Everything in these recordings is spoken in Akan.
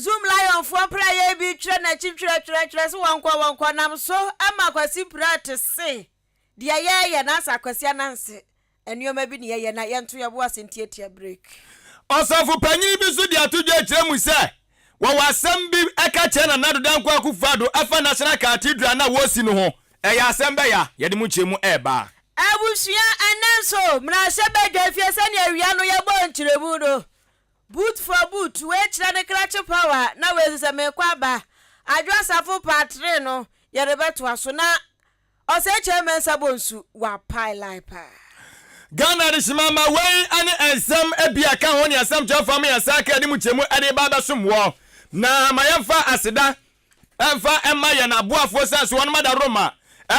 Zoom Lion foɔ mpraeɛ bi twerɛ n'akyi twerɛtwerɛtwerɛ so wɔnkɔ wɔnkɔ nam so ma Kwasi Pratt se deɛ yɛɛyɛ no asɛ Akwasi Ananse nnoɔma bi ne yɛyɛ na yɛnto yɛbo ase ntiatia break. Ɔsɔfo panyin bi nso de ato dwa kyerɛ mu sɛ wɔwɔ asɛm bi ka kyerɛ Nana Addo Dankwa Akufo-Addo ɛfa National Cathedral no a wɔresi no ho. Ɛyɛ asɛm bɛn a yɛde mu nkyerɛmu reba? Abusua, ɛnnɛ nso, mmarahyɛbadwafie sɛnea awia no yɛbɔɔ nkyerɛmu no, Boot for boot, wei kyerɛ ne krakye power na wei nso sɛ merekɔ aba. Adwo Asafo part tree no yɛrebɛtoa so na Ɔsɛe Kyɛw Mensah Bonsu wapae line paa. Ghana Adehyema ma wei ne nsɛm bi a ɛka ho ne asɛm kyerɛwfo ama yɛn nsa aka adi mu nkyerɛmu de reba abɛsom woɔ. Na ma yɛmfa aseda mfa mma yɛn aboafoɔ sɛ so wɔnom adaworoma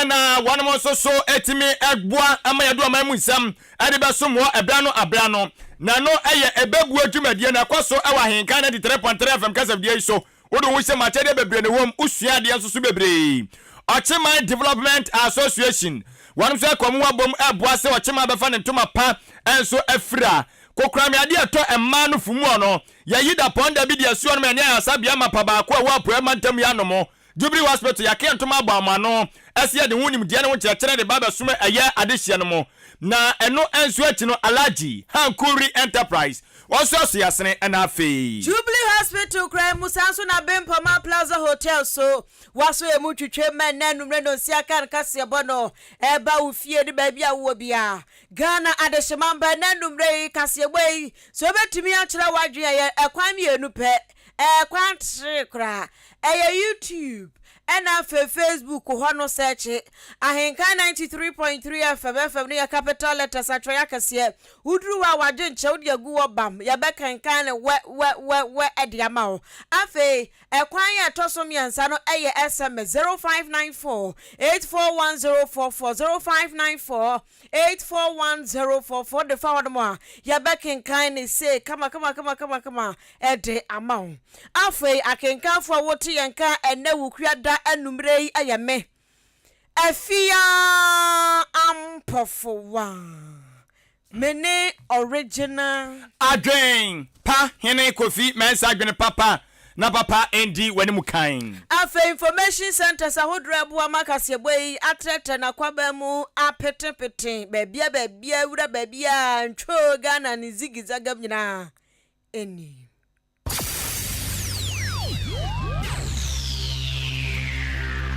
na wɔnom nso so tumi boa ma yɛde ɔman mu nsɛm de bɛsom wɔ ɛberɛ ano aberɛ ano. Na ɛno yɛ ɛbɛbuo dwumadie na ɛkɔ so wɔ Ahenkan 93.3 FM kasafidie yi so. Wode wo ho hyɛ mu akyɛdeɛ bebree na ɛwɔ mu, wosua adeɛ nso so bebree. Ɔkyeman Development Association, wɔnom nso ɛkɔ mu abom ɛboa sɛ ɔkyeman bɛfa ne ntoma pa nso afira. Kokorame adeɛ ɛtɔ mmaa no fo muɔ no, Yɛayi dapɔn da bi de asi hɔ nom ɛne ayaresabea mapa baako a ɛwɔ Apueɛ mantam yi anom, Jubilee Hospital, yɛaka yɛn ntoma abɔ amano ɛse yɛde ho nimdeɛ ne ho nkyerɛkyerɛ reba abɛsom ɛyɛ adehyeɛ no mo. Na ɛno nso akyi no Alhaji Hankuri Enterprise wɔn nso aso yɛn asene ɛna afei. Jubilee Hospital kran mu saa nso na Bempɔma Plaza Hotel so wɔaso emu twitwam ma ɛnnɛ anummerɛ nnɔnsia kan kaseɛbɔ no ɛreba wo fie ne baabi a wowɔ biara. Ghana adehyema mba ɛnnɛ anummerɛ yi kaseɛbɔ yi Sɛ wobɛtumi akyerɛ w'adwene a, ɛyɛ ɛkwan mmienu pɛ, ɛyɛ kwan tere koraa. Ɛyɛ YouTube ɛna afei Facebook hɔ no sɛɛkye Ahenkan 93.3 FM, FM no yɛ capital letters, atwerɛeɛ akɛseɛ. Woduru hɔ a w'adwenkyerɛ wode agu hɔ bam, yɛbɛkenkan no wɛ wɛ wɛ wɛ de ama wo. Afei ɛkwan a ɛtɔ so mmiɛnsa no yɛ SMS 0594 841044, 0594 841044 de fa hɔnom a, yɛbɛkenkan no sei kamakamakamakama de ama wo. Afei, akenkanfo a wote yɛn nka ɛnnɛ Wukuada anwummere yi yɛ me, Afia Ampofowaa. Me ne Original. Adwen pa hene Kofi Mensah adwene papa Na papa ndi w'anim kan. Afei information centres ahodoɔ a ɛboa ma kaseɛbɔ yi atrɛtrɛ n'akwaban mu apetepete baabia baabia wura baabia ntwoo Ghana ne zigizagam nyinaa ni.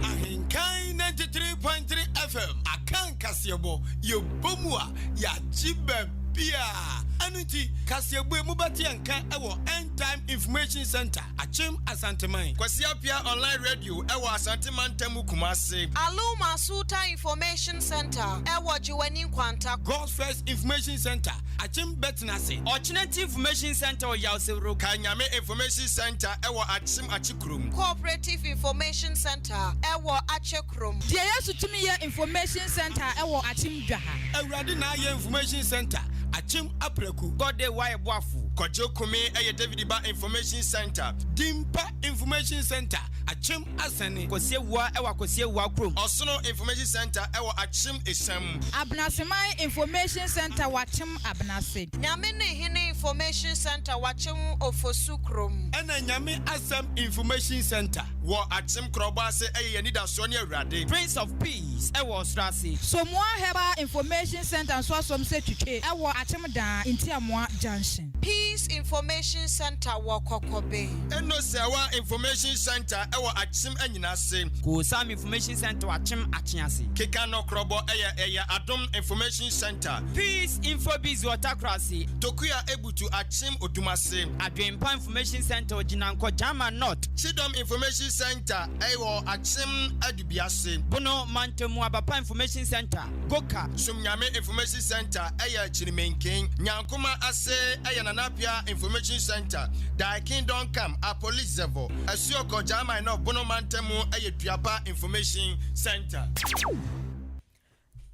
Ahenkan 93.3 FM Akan kaseɛbɔ yɛbɔ mu a yɛagye baabiaa ɛno nti kaseɛbɔ yi mobɛte yɛn nka wɔ End Time Information Centre, Akyem Asanteman. Kwasi Appiah Online Radio wɔ Asante Mantam mu Kumasi. Aluma Sultan Information Centre wɔ Gyewane Nkwanta. God's First Information Centre, Akyem Bɛtenase. Ɔkyenati Information Centre wɔ Yawsewuro. Kanyame Information Centre wɔ Akyem Akyekrom. Cooperative Information Centre wɔ Akyekrom. Deɛ Yesu Tumi Yɛ Information Centre wɔ Akyem Dwaha. Awurade Na Ayɛ Information Centre, Akyem Apraku. God Day Wayɛ Boafo. Kwadwo Kumi yɛ David Ba Information Centre. Dimpa Information Centre, Akyem Asɛne. Kwasi Awuah wɔ Akwasi Awuah kurom. Ɔsono Information Centre wɔ Akyem Esiam. Abenaseman Information Centre wɔ Akyem Abenase. Nyame Ne Hene Information Centre wɔ Akyem Ofosu kurom. Ɛna Nyame Asɛm Information Centre. Wɔ Akyem Korɔbɔ ase yɛ Yɛn Anidasoɔ Ne Awurade. Prince of Peace wɔ Ɔsoro ase. Somoa Herbal Information Centre nso asom sɛ twitwe wɔ Akyem Daa, Ntiamoa Junction. Peace Information Centre wɔ Kɔkɔbe. Enosewa Information Centre wɔ Akyem Anyinase. Koosam Information Centre wɔ Akyem Akyease. Keka Nɔkorɔbɔ yɛ ɛyɛ Adom Information Centre. Peace Infobiz wɔ Takorase. Tokua Ebutu Akyem Odumase. Adwenpa Information Centre wɔ Gyinankɔ, Gyama North. Kyidɔm Information Centre wɔ Akyem Adubiase. Bono Mantamu Abapa Information Centre, Goka. Sumnyame Information Centre yɛ Kyirimenken. Nyankoma ase yɛ Nana Appiah Information Centre, Thy Kingdom Come, Apolizevo, Asuokɔ, Gyaaman North, Bono Mantamu yɛ Duapa Information Centre.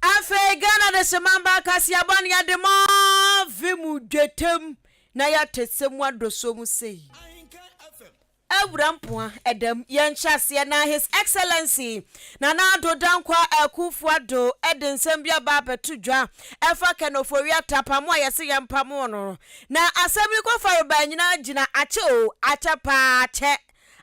Afei Ghana de semamba kaseɛbɔ ne yɛde mɔɔve mu dwetam na yɛate sɛ mu adɔsɔ mu sei. Awura Mpoa ɛdam yɛnhyɛ aseɛ na His Excellency Nana Addo Dankwa Akuffo Addo de nsɛm bi aba abɛto dwa ɛfa Ken Ofori-Atta pamo a yɛse yɛmpamoo no no. Na asɛm yi kɔ farebae nyinaa gyina akyɛ o, akyɛ paa akyɛ.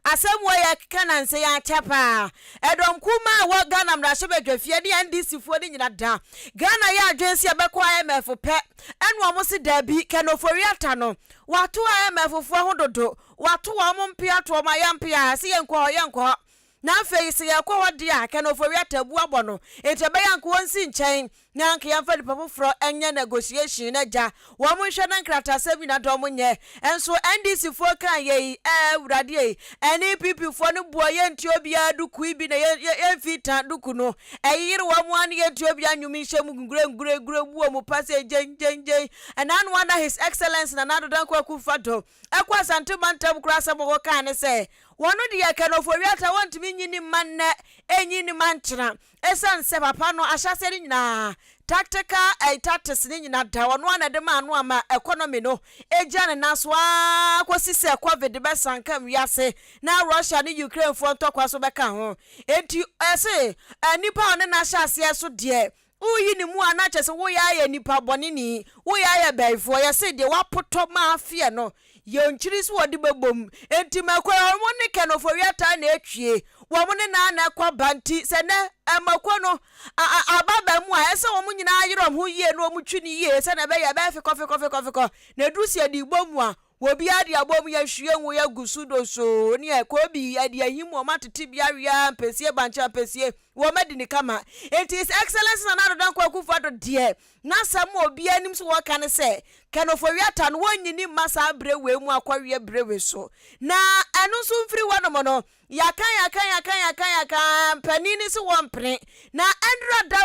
Asɛm wei yɛkeka nansa yi akyɛ paa. Ɛdɔm kumaa a ɛwɔ Ghana mmarahyɛbadwafie ne NDC foɔ no nyina da Ghana yɛ adwene sɛ yɛbɛkɔ IMF pɛ ɛna wɔn se daabi Ken Ofori-Atta no wato IMF foɔ ho dodo Wɔato wɔn mpea ato wɔn ayampea, sɛ yɛnkɔ hɔ, yɛnkɔ hɔ. Na afei sɛ yɛkɔ hɔ deɛ a, Ken Ofori-Atta abu abɔ no, enti ɛbɛyɛ a anka wɔnsi nkyɛn na anka yɛmfa nipa foforɔ nyɛ negotiation no agya. Wɔn nhwɛ na nkrataasɛm nyina da wɔn nyɛ. Nso NDC foɔ kaa yei, ɛɛ Awurade ei, NPP foɔ no boɔ yɛntie obiara duku yi bi na yɛ, yɛ, yɛmfi ta duku no. Ɛyeyere wɔn ara na yɛntie obiara nnwom nhyɛ mu ngure ngure ngure bu wɔn pa sɛ gyen gyen gyen. Ɛna ano ara na His Excellence Nana Addo Dankwa Akufo-Addo Ɛkɔ Asante mantam koraa asɛm a wɔkae ne sɛ, wɔn deɛ Ken Ofori-Atta wɔntumi nyi ne mma nnɛ nyi ne mma nkyena ɛsiane sɛ papa no ahyɛaseɛ no nyinaa tactical ɛyi tactics no nyina da ɔno ara na ɛde maa no ama economy no ɛgyina ne nan so ara kɔsi sɛ covid bɛsankam wiase na Russia ne Ukraine foɔ ntɔkwa so bɛka ho enti ɛse nnipa a ɔne no ahyɛ aseɛ so deɛ Woyi ne mu a na kyerɛ sɛ woyɛ ayɛ nipa bɔne ni, woyɛ ayɛ bɛyifoɔ, yɛse deɛ wapotɔ ma afeɛ no yɛ nkyiri so wɔde bɛbom, enti mako yi wɔn ne Ken Ofori-Atta na ɛtwie, wɔn ne naa na ɛkɔ ba, nti sɛ nɛ mako no aba ba mu a ɛsɛ wɔn nyinaa yere wɔn ho yie na wɔn twi no yie sɛdeɛ ɛbɛyɛ ɛbɛyɛ fekɔ fekɔ fekɔ fekɔ, na ɛduru sɛ yɛde bɔ mu a obiara de abɔ mu yɛhwie ngo yɛgu so dosoo ne ɛkɔ bi yɛde ahim wɔn atete bi awia ampesie bankye ampesie wɔn adi ne kama. Enti His Excellency Nana Addo Dankwa Akufo-Addo deɛ n'asɛm a obiara anim so wɔka ne sɛ Ken Ofori-Atta no wɔnyini mma saa berɛ wei mu akɔweɛ berɛ wei so. Na ɛno nso mfiri hɔnom no yɛaka yɛaka yɛaka yɛaka yɛaka mpanin no se wɔmpene. Na ɛndura da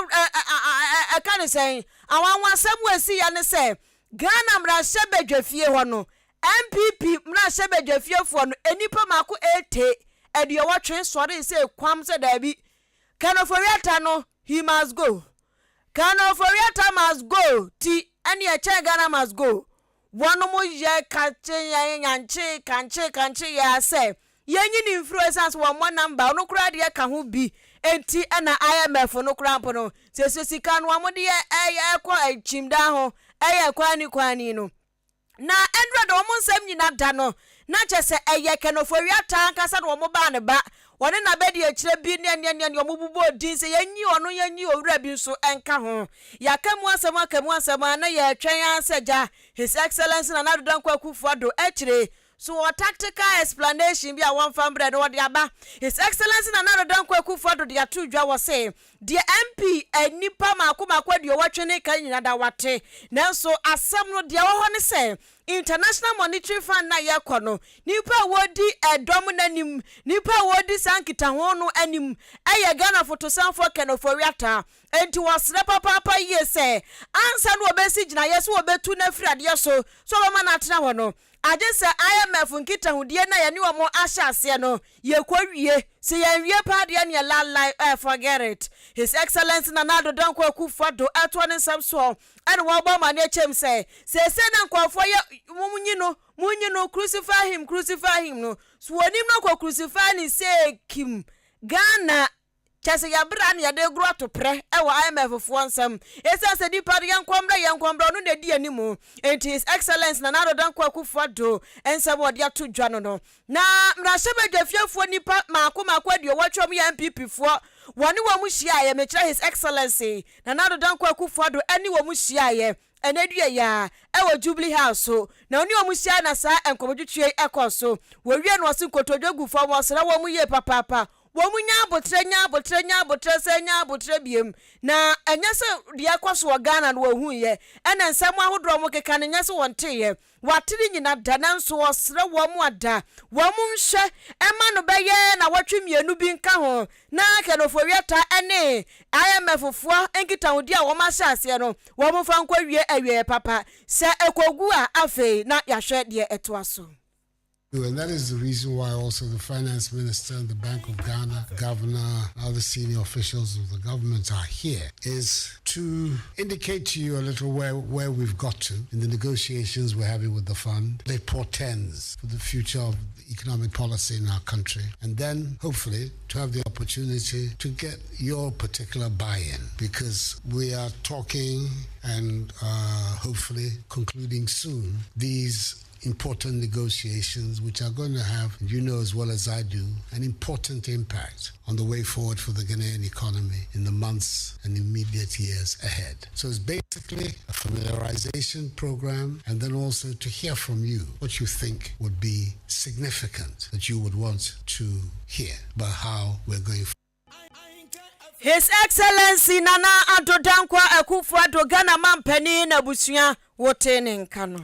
ɛka ne sɛn anwanwasɛm wɔ ɛsiiɛ ne sɛ Ghana mmarahyɛbadwafie hɔ no, NPP mmarahyɛbadwafiefoɔ no nnipa mako 80 aduɔwɔtwe sɔree sɛ kwam sɛ daabi, Ken Ofori-Atta no he must go, Ken Ofori-Atta must go ti ɛne ɛkyɛn Ghana must go. Wɔnom yɛ kakye yɛ nyankye kankye kankye yɛ ara sɛ Yɛnyi no mfiri hɔ ɛsiane sɛ wɔmmɔ number, ɔno koraa deɛ ka ho bi nti na IMF no koraa mpo no sɛsɛ sika no wɔn de ɛkɔ kyimdaa ho ɛyɛ kwan ni kwan ni no. Na ɛndura de wɔn nsɛm nyina da no na kyɛ sɛ ɛyɛ Ken Ofori-Atta ankasa na wɔn baa ne ba wɔne n'abɛdi akyire bi ne ɛneɛ neɛ wɔn bobɔɔ din sɛ yɛnyi ɔno yɛnyi owura bi nso nka ho. Yɛaka mu asɛm aka mu asɛm a na yɛretwɛn ara sɛ gya His Excellency Nana Addo Dankwa Akufo-Addo akyire So wɔ tactical explanation bi a wɔmfa mbrɛ no wɔde aba? His Excellency Nana Addo Dankwa Akufo-Addo de ato dwa wɔ se, deɛ MP nnipa mako mako aduowɔtwe ne ka nyina da wate. Nanso asɛm no deɛ ɛwɔ hɔ ne sɛ, International Monetary Fund no a yɛkɔ no, nnipa a wɔdi ɛdɔm no anim, nnipa a wɔdi saa nkitaho no anim yɛ Ghana fotosanfoɔ Ken Ofori-Atta. Enti wɔsrɛ papaapa yie sɛ, ansa na wɔbɛsi gyinaeɛ sɛ wɔbɛtu no afiri adeɛ so sɛ wɔbɛma no atena hɔ no, Agye sɛ IMF nkitahodie no a yɛne wɔn ahyɛ aseɛ no, yɛkɔwie. Sɛ yɛanwie paa deɛ neɛ lalai eh, forget it. His Excellency Nana Addo Dankwa Akufo-Addo ɛtoɔ ne nsɛm soɔ ɛna wɔrebɔ amaneɛ kyɛm sɛ, seesei na nkurɔfoɔ yɛ monyi no, monyi no, crucify him, crucify him no, so wɔnim no kɔ crucify ne sɛ kim Ghana Kyerɛ sɛ yɛn bra na yɛde regoro atoprɛ wɔ IMF foɔ nsam. Ɛsiane sɛ nipa no yɛnkɔ mmra yɛnkɔ mmra ɔno na ɛdi anim nti His Excellence Nana Addo Dankwa Akufo Addo nsɛm a ɔde ato dwa no no. Na mmarahyɛbadwafiefoɔ nipa maako maako aduowɔtwe a wɔyɛ NPP foɔ wɔne wɔn hyiaeɛ, mekyerɛ His Excellency Nana Addo Dankwa Akufo Addo ɛne wɔn hyiaeɛ ɛnnɛ dua yi ara wɔ Jubilee House so, na ɔne wɔn hyiae na saa nkɔmmɔtwetwe yi kɔɔ so. Wɔwiee no ɔse nkotodwe gu fam, ɔsrɛ wɔn yie papaapa, wɔn nya aboterɛ, nya aboterɛ, nya aboterɛ, sɛ nya aboterɛ biom. Na ɛnyɛ sɛ deɛ ɛkɔ so wɔ Ghana no wɔhuiɛ, ɛna nsɛm ahodoɔ a wɔkeka no nyɛ sɛ wɔnteeɛ. Wɔate ne nyina da, nanso ɔsrɛ wɔn ada wɔn nhwɛ mma no bɛyɛ nawɔtwe mmienu bi nka ho na Ken Ofori-Atta ne IMF foɔ nkitahodie a wɔn ahyɛ aseɛ no wɔn mfa nkɔ wie awieɛ papa. Sɛ ɛkɔgu a afei na yɛahwɛ deɛ ɛtoa so. And that is the reason why also the finance minister and the Bank of Ghana, governor, other senior officials of the government are here, is to indicate to you a little where, where we've got to in the negotiations we're having with the fund. They portends for the future of economic policy in our country. And then, hopefully, to have the opportunity to get your particular buy in because we are talking and uh, hopefully concluding soon these important negotiations, which are going to have, you know as well as I do, an important impact on the way forward for the Ghanaian economy in the months and immediate years ahead. So it's basically a familiarization program and then also to hear from you what you think would be significant that you would want to hear about how we're going His Excellency Nana Addo Dankwa Akufo Addo Ghana Mampanin n'abusua wotee ne nka no.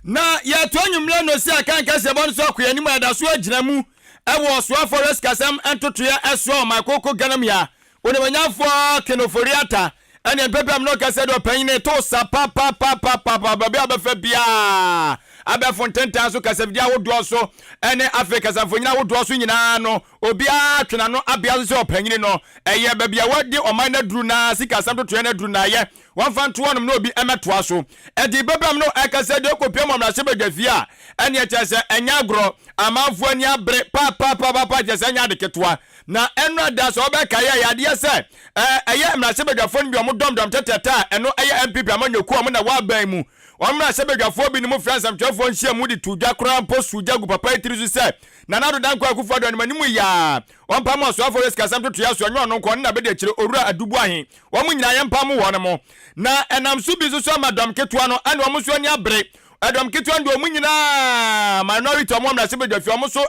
Na yɛtoa anwummerɛ no si akan kaseɛbɔ no so akɔ yɛn anim a yɛda so agyina mu wɔ ɔsoafoɔ wɔ sikasɛm ntotoeɛ ɛsoɔ ɔman koko Ghana mu ya Onimuonyamfoɔ Ken Ofori-Atta ɛne mpɛpɛm no kɛsɛ deɛ ɔpanyini to sa papapapapapa baabi a bɛfɛ biara abɛɛfo ntentan so kasafidie ahodoɔ so ɛne afei kasamfonin ahodoɔ so nyinaa no obiara twe n'ano abea so sɛ ɔpanyini no ɛyɛ baabi a wɔde ɔman no aduru na sikasɛm totoeɛ no aduru na ɛyɛ wɔmfa nto hɔnom na obi mmɛtoa so. Ɛnti bɛbam no ɛkasa deɛ ɔkɔpia mu mmarahyɛbadwa fie a, ɛneɛ kyerɛ sɛ ɛnyɛ agorɔ, amanfoɔ ani abere papaapapa kyerɛ sɛ ɛnyɛ ade ketewa. Na ɛno da sɛ wɔbɛkae a, ɛyɛ adeɛ sɛ ɛyɛ mmarahyɛbadwafoɔ no bi wɔn dɔmdɔm tɛtɛtɛ a ɛno ɛyɛ NPP amanyɔkuo a wɔn na ɛwɔ aban mu. Wɔn mmarahyɛbadwafoɔ binom frɛ nsɛmtwerɛfoɔ nhyiamu de to dwa koraa mpo su gya gu papa yi tiri so sɛ Nana Addo Dankwa Akufo-Addo anim anim yi ara ɔmpam ɔsoafoɔ wɔ sikasɛm ntotoeɛ so ɛnyɛ ɔno nko ɔne n'abadiakyire Owura Adu Boahen Wɔn nyinaa yɛmpam wɔn mo. Na ɛnam so bi nso so ama dɔm ketewa no ɛne wɔn nso ani abere. Ɛdɔm ketewa no deɛ wɔn nyinaa minority wɔn mmarahyɛbadwafie wɔn nso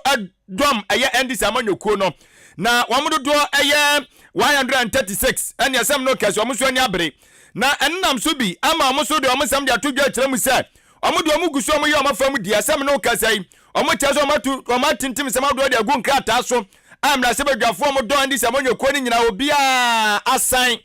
dɔm ɛyɛ NDC amanyɔkuo no. Na wɔn dodoɔ ɛyɛ 136 ɛne ɛsɛm no kɛse wɔn nso ani abere. Na ɛnam so bi ama wɔn nso de wɔn nsɛm de ato dwa akyerɛ mu sɛ wɔn deɛ wɔn gu so wɔn yɛ wɔn afa mu deɛ ɛsɛm no kɛse yi wɔn kyerɛ sɛ wɔn atu wɔn atintim nsɛm ahodoɔ de agu nkrataa so a mmarahyɛbadwafoɔ a wɔdɔ NDC amanyɔkuo no nyinaa obiara asan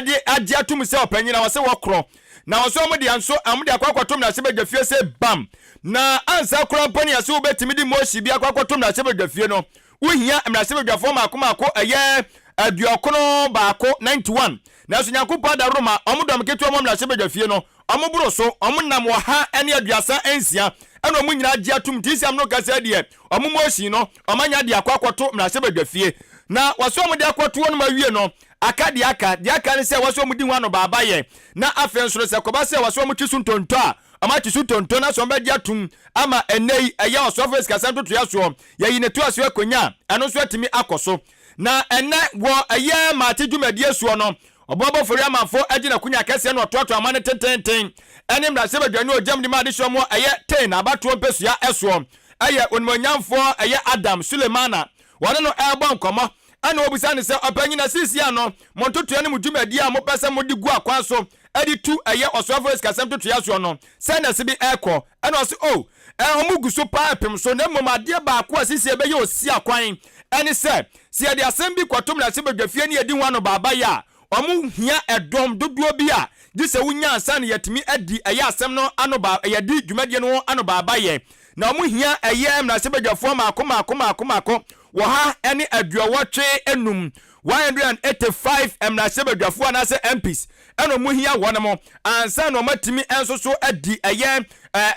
de agye atom sɛ ɔpanyin a wɔsɛ wɔkorɔ na wɔsɛ wɔn deɛ nso wɔn de akɔ akɔto mmarahyɛbadwafie sɛ bam na ansa koraa mpo ne yɛsɛ wobɛtumi de motion bi akɔ akɔto mmarahyɛbadwafie no wohia mmarahyɛbadwafoɔ mako mako ɛyɛ 91 91 nanso Nyankopɔn adaworoma wɔn dɔm ketewa mu mmarahyɛbadwafie no Wɔboro so, wɔnam 136 ɛna wɔn nyinaa gye atom nti nsɛm no kasa deɛ wɔn motion no wɔn anya de akɔ akɔto mmarahyɛbadwafie na wɔsɛ wɔn de akɔto hɔ nom awie no aka deɛ aka deɛ aka ne sɛ wɔsɛ wɔn di ho anobaaba yɛ na afei nso no sɛ kɔba sɛ wɔsɛ wɔn twe so ntonto a wɔn atwe so ntonto na sɛ wɔn bɛgye atom ama ɛnɛ yi ɛyɛ ɔsɔfo sikasɛm ntotoeɛ soɔ yɛyi ne to aso akonya a ɛno nso atumi akɔ so na ɛnɛ wɔ ɛyɛ maate dwumadie soɔ no Ɔbɔbɔ Fori-Amanfo agye n'akonya kɛseɛ na ɔtoatoa aman no tenteenten ɛne mmarahyɛbadwani ogyam de ma adehyeɛ ɔmo ɛyɛ Tain abatoɔ mpɛsua ɛsoɔ ɛyɛ onimuonyamfoɔ ɛyɛ Adam Sulemana wɔne no ɛrebɔ nkɔmɔ ɛna ɔbisa no sɛ ɔpanyin na seesei ano mo ntotoeɛ ne mo dwumadie a mopɛ sɛ mode gu akwan so ɛde tu ɛyɛ ɔsoafoɔ sikasɛm ntotoeɛ soɔ no sɛn na ɛse bi ɛrekɔ ɛna ɔse oh ɛɛ ɔmo gu so paa ɛpem so na mmom adeɛ baako a seesei ɛbɛyɛ osi akwan ɛne sɛ Sɛ yɛde asɛm bi kɔto mmarahyɛbadwafie ne yɛdi ho anobaabaeɛ a, wɔhia ɛdɔm dodoɔ bi a gye sɛ wonya ansa na yɛatumi adi ɛyɛ asɛm no anoba yɛadi dwumadie no ho anobaabaeɛ. Na wɔhia ɛyɛ mmarahyɛbadwafoɔ mmaako mmaako mmaako mmaako 185, 185 mmarahyɛbadwafoɔ anaasɛ MPs ɛna wɔhia wɔn ansa na wɔatumi nso so adi ɛyɛ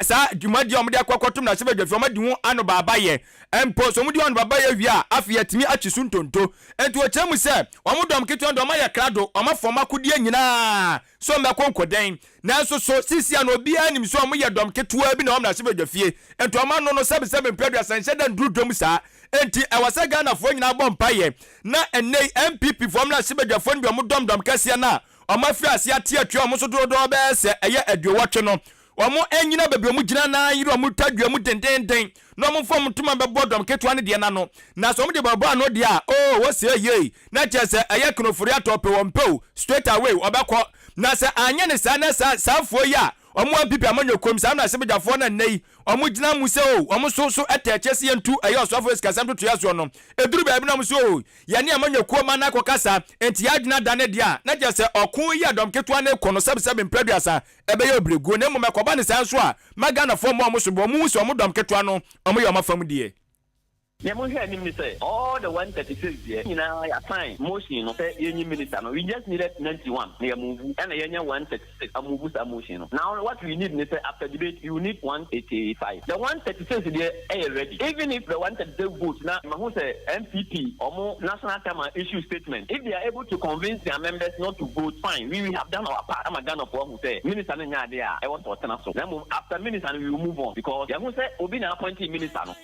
saa dwumadie a wɔde akɔ akɔto mmarahyɛbadwafie wɔadi ho anobaabaeɛ. Mpo sɛ wɔdi wɔn babayɛ wie a, afei atumi atwe so ntonto. Enti wɔkyerɛ mu sɛ, wɔn dɔm ketewa no de, wɔayɛ krado, wɔafa wɔn akodeɛ nyinaa sɛ wɔbɛkɔ nkoden. Nanso so seesei a na obiara nim sɛ wɔyɛ dɔm ketewaa bi na wɔwɔ mmarahyɛbadwafie? Enti wɔn ano no, sɛbesɛbe mfe 30 nhyɛ da nnuru dɔm saa. Enti ɛwɔ sɛ Ghanafoɔ nyinaa bɔ mpaeɛ na ɛnnɛ yi NPP foɔ mmarahyɛbadwafoɔ no bi a wɔn dɔm dɔm kɛseɛ no a wɔafiri aseɛ ate atua wɔn so dodoɔ bɛyɛ sɛ ɛyɛ aduowɔtwe no, Wɔnnyina baabi a wɔgyina na nyere wɔn tadua mu dendeenden, na wɔmfa wɔn ntoma bɛbɔ dɔm ketewa no deɛ no ano. Na sɛ wɔde bɛbɔ ano deɛ a, oo, wose yei, na kyerɛ sɛ ɛyɛ Knofori atɔ pɛ wɔn pɛ o, straight away, wɔbɛkɔ. Na sɛ anyɛ no saa na saa saafoɔ yi a wɔn NPP amanyɔkuo mu, saa mmarahyɛbadwafoɔ no a nnɛ yi wɔgyina mu sɛ o wɔn nso so tɛ kyɛ sɛ yɛntu ɛyɛ ɔsoafoɔ sikasɛm ntotoeɛ soɔ no, ɛduru baabi na wɔn nso o yɛne amanyɔkuo ma no akɔkasa, enti yɛn adwene adane deɛ a, na kyerɛ sɛ ɔko yi a dɔm ketewa no reko no sɛbesɛbe mprɛ aduasa ɛbɛyɛ ɔbrɛguo, na mmom ɛkɔba no saa nso a, ma Ghanafoɔ mmɔ wɔn sobo, wɔnhu sɛ wɔn dɔm ketewa no wɔyɛ wɔn afam deɛ. Nea monhwɛ anim ne sɛ all the 136 deɛ nyinaa yɛ sign motion no sɛ yɛnyi minister no, we just needed 91 na yɛ move ɛna yɛanya 136 a move saa motion no. Now what we need ne sɛ after debate you will need 185. The 136 deɛ ɛyɛ ready even if the 136 vote na mahu sɛ NPP ɔmo national chairman issue statement if they are able to convince their members not to vote fine we we have done our part ama Ghanafoɔ ahu sɛ minister no nyɛ adeɛ a ɛwɔ sɛ ɔtena so na mmom after minister no we will move on because yɛahu sɛ obi na appointee minister no.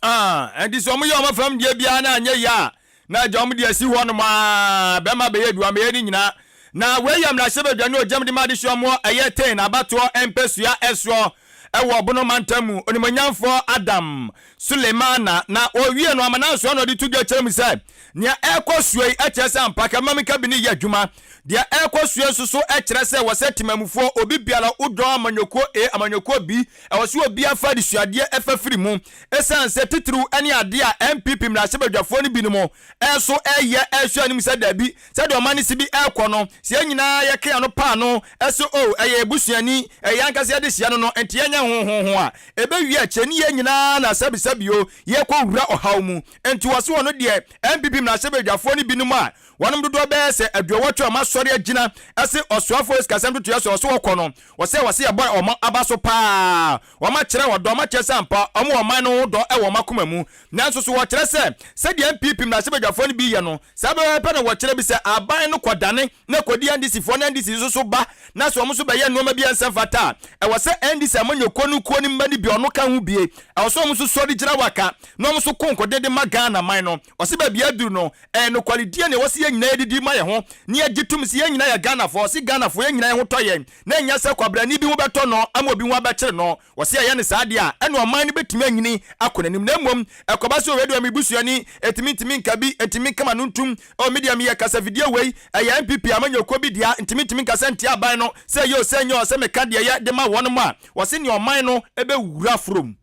Ah, ɛnti sɛ wɔyɛ wɔn fam deɛ biara na anyɛ yie a, na agya wɔn de asi hɔ nom aa, bɛma bɛyɛ aduan bɛyɛ ne nyinaa. Na wei yɛ mmarahyɛbadwa ne ogyam de ma adesua moɔ ɛyɛ Tain abatoɔ mpɛsua ɛsoɔ ɛwɔ Bono mantam mu, Onimuonyamfoɔ Adam Sulemana. Na ɔwie no amanansoɔ na ɔde to dwa kyerɛ mu sɛ, Nea ɛrekɔ soɔ yi kyerɛ sɛ ampa Kɛmamika bi ne yɛ adwuma. Deɛ ɛrekɔ soɔ nso so kyerɛ sɛ wɔ sɛ temamufoɔ obi biara wodɔn amanyɔkuo A amanyɔkuo B ɛwɔ sɛ obiara fa adesuadeɛ ɛfa firi mu. Ɛsiane sɛ titiriw ne adeɛ a NPP mmarahyɛbadwafoɔ no binom nso reyɛ ɛrehwɛ anim sɛ dabi sɛdeɛ ɔman no si bi rekɔ no sɛ yɛn nyinaa yɛka yɛn ano paano sɛ oh ɛyɛ yɛn busuani ɛyɛ yɛn ankasa yɛn dehyeɛ no no nti yɛnyɛ ho ho ho a ɛbɛwie akyire ne yɛn nyinaa na sɛbisɛbi o yɛrekɔ wura ɔhaw mu. Enti wɔse wɔno deɛ NPP mmarahyɛbadwafoɔ no binom a wɔnom dodoɔ bɛyɛ sɛ aduɔwɔtwe a wɔasɔre agyina se ɔsoafoɔ sikasɛm ntotoeɛ so ɔse wɔkɔ no wɔse wɔse yɛbɔ wɔn aba so paa wɔn akyerɛ ɔdɔ wɔn akyerɛ sɛ ampa wɔn wɔ ɔman no ho dɔ wɔ wɔn akoma mu nanso so wɔkyerɛ sɛ sɛdeɛ NPP mmarahyɛbadwafoɔ no bi yɛ no saa pɛpɛɛpɛ na wɔkyerɛ bi sɛ aban no kɔdane na kɔdi NDC foɔ na NDC nso so ba na sɛ wɔn nso bɛyɛ nnoɔma bi a ɛnsɛ mfata a, ɛwɔ sɛ NDC amanyɔkuo no kuo no mma no bi ɔno ka ho bie. Ɛwɔ sɛ wɔn nso sɔre gyina waka na wɔn nso ko nkoden de ma Ghana man no. Ɔse baabi aduru no, ɛyɛ nokwaredie na ɛwɔ sɛ yɛn nyinaa yɛdidi ma yɛn ho na yɛgye tom sɛ yɛn nyinaa yɛ Ghanafoɔ. Ɔse Ghanafoɔ yɛn nyinaa yɛn ho tɔ yɛn na ɛnyɛ sɛ kwabrani bi ho bɛtɔ no ama obi ho abɛkyere no. Wɔse ɛyɛ no saa deɛ a, ɛne ɔman no bɛtumi anyini akɔ n'anim. Na mmom ɛkɔba sɛ wei deɛ me busuani, ɛtumi ntumi nka bi, ntumi nka m'ano ntom, oh me deɛ meyɛ kasafidie wei, ɛyɛ NPP amanyɔkuo bi dea, ntumi ntumi nkasa ntia aban no, sɛ ɛyɛ o sɛ ɛnyɛ o, sɛ meka deɛ ɛyɛ de ma wɔnom a, wɔse nea ɔman no bɛwura from.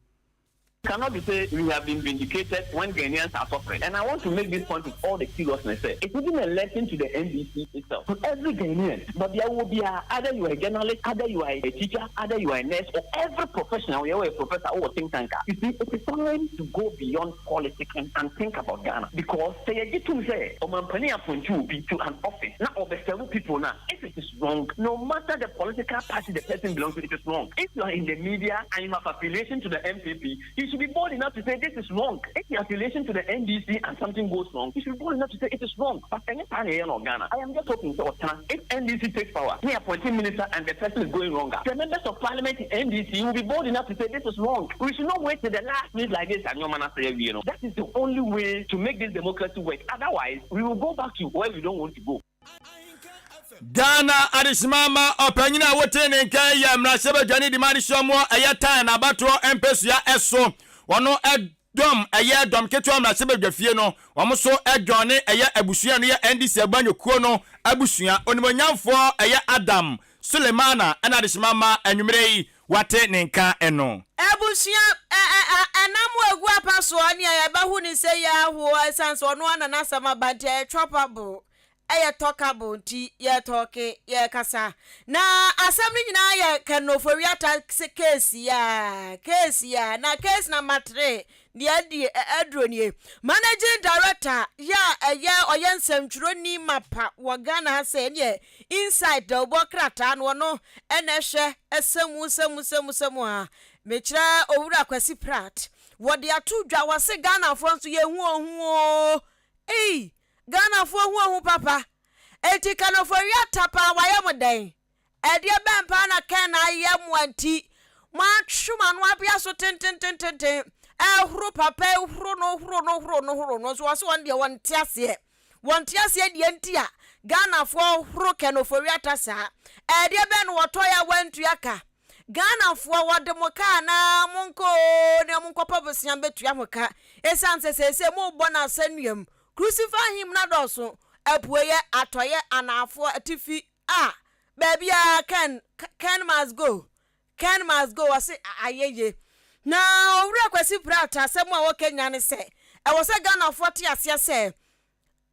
Cannot be say we have been vindicated when Ghanaians are suffering and I want to make this point with all the seriousness sɛ it's even a lesson to the NDC itself to every Ghanaian baabi a wowɔ biara either you are a journalist either you are a teacher either you are a nurse or every professional woyɛ woyɛ professor wowɔ think tank a you see it is time to go beyond politicking and think about Ghana because sɛ yɛgye tom sɛ ɔmampanin appoint obi to an office na ɔbɛ serve people no a if it is wrong no matter the political party the person belongs to it is wrong if you are in the media and you have affiliation to the NPP you should be bold enough to say this is wrong if you affiliation to the NDC and something goes wrong you should be bold enough to say it is wrong but ɛnyɛ saa na ɛyɛ no Ghana I am just hoping sɛ ɔtena if NDC takes power ne appointing minister and the person is going wrong the members of parliament in NDC will be bold enough to say this is wrong we should not wait till the last minute like this and nneɛma no asɛe awie no that is the only way to make this democracy work otherwise we will go back to where we don't want to go. Ghana adehyema ma ɔpanyin a wotee ne nka yi yɛ mmarahyɛbadwani de ma adehyeɛmoɔ ɛyɛ tan n'abatoɔ mpɛsua ɛso. Wɔn dɔm ɛyɛ dɔm ketewa mmarahyɛbadwafie no wɔn nso dɔn ne ɛyɛ abusua no yɛ NDC aguanyɔkuo no abusua. Onimuonyamfoɔ ɛyɛ Adam Sulemana ɛna adehyema ma anwummerɛ yi wate ne nka no. Abusua ɛ ɛ ɛ ɛnam egu apa soɔ nea yɛbɛho ne sɛ yi ahoɔ ɛsiane sɛ ɔno ara na n'asɛm aba nti ɛyɛ chopable Ɛyɛ talkable nti yɛtɔɔke, yɛkasa. Na asɛm no nyinaa yɛ Ken Ofori-Atta case yi ara, case yi ara. Na case number three, deɛ adi aduro nie. Managing Director yɛ a ɛyɛ ɔyɛ nsɛntwerɛni mapa wɔ Ghana ha sɛ ɛneɛ Insight dawubɔ krataa no ɔno ɛna ɛhwɛ ɛsɛ mu sɛ mu sɛ mu sɛ mu a. Mekyerɛ Owura Kwasi Pratt. Wɔde ato dwa, wɔse Ghanafoɔ nso yɛhu ohu oo. Ei! Ghanafoɔ hu ohu papa. Enti Ken Ofori-Atta paa wayɛ mo dɛn? Ɛdeɛ bɛn paa na Ken ayɛ mo a nti moatwe mo ano abea so tententententen ɛhoro papa yi horo no horo no horo no horo no nso wɔse wɔn deɛ wɔnte aseɛ. Wɔnte aseɛ deɛ nti a Ghanafoɔ horo Ken Ofori-Atta saa. Ɛdeɛ bɛn na wɔtɔeɛ a wɔantua ka? Ghanafoɔ wɔde mo ka anaa monkɔ oo na monkɔpɛ bosea mbɛtua mo ka ɛsiane sɛ seesei mobɔ no asɛnnua mu. Crucify him no adɔɔso, apueɛ, atɔeɛ, anaafoɔ, atifi, ah baabiara Ken, Ken must go. Ken must go, ɔse ayeye. Na Owura Kwasi Pratt asɛm a ɔka nyinaa ne sɛ, ɛwɔ sɛ Ghanafoɔ te aseɛ sɛ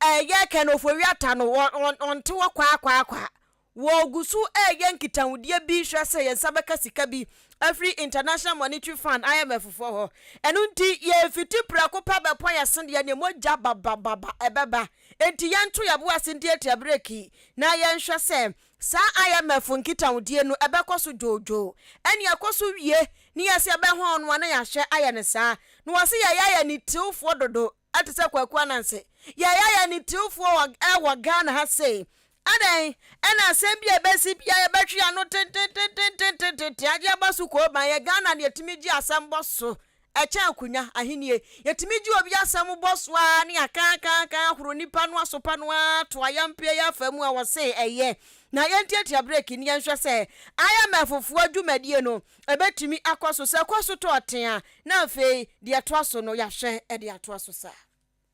ɛyɛ Ken Ofori-Atta no ɔnte hɔ kwaakwaakwa. Wɔgu so reyɛ nkitahodie bi hwɛ sɛ yɛn nsa bɛka sika bi afiri International Monetary Fund, IMF, foɔ hɔ. Ɛno nti yɛrefiti prɛko pɛ bɛpɔ yɛn se deɛ neɛ mogya babababa ɛbɛba. Enti yɛnto yɛn bo ase ntiatia breki na yɛnhwɛ sɛ Saa IMF nkitahodie no ɛbɛkɔ so dwoodwoo. Ɛne ɛkɔ so wie ne yɛse yɛbɛhɔn no a na yɛahwɛ ayɛ no saa. Na wɔse yɛyɛ ayɛ anitewfoɔ dodo te sɛ Kwaku Ananse. Yɛyɛ ayɛ anitewfoɔ wɔ wɔ Ghana ha sei. Adɛn ɛna asɛm bi a ɛbɛsi biara yɛbɛtwe yɛn ano tententententententen agye aba so kooban. Yɛ Ghana na yɛtumi gye asɛm bɔ so Ɛkyɛn akonya, ahenni. Yɛtumi gye obi asɛm bɔ so ara ne akaakaaka ahoro nipa no asopa no ara to ayampeɛ yi afa mu a wɔse ɛyɛ. Na yɛntiatia breki ne yɛnhwɛ sɛ IMF foɔ dwumadie no ɛbɛtumi akɔ so. Sɛ ɛkɔ so tɔ ɔten a, na afei deɛ ɛtoa so no yɛahwɛ de atoa so saa.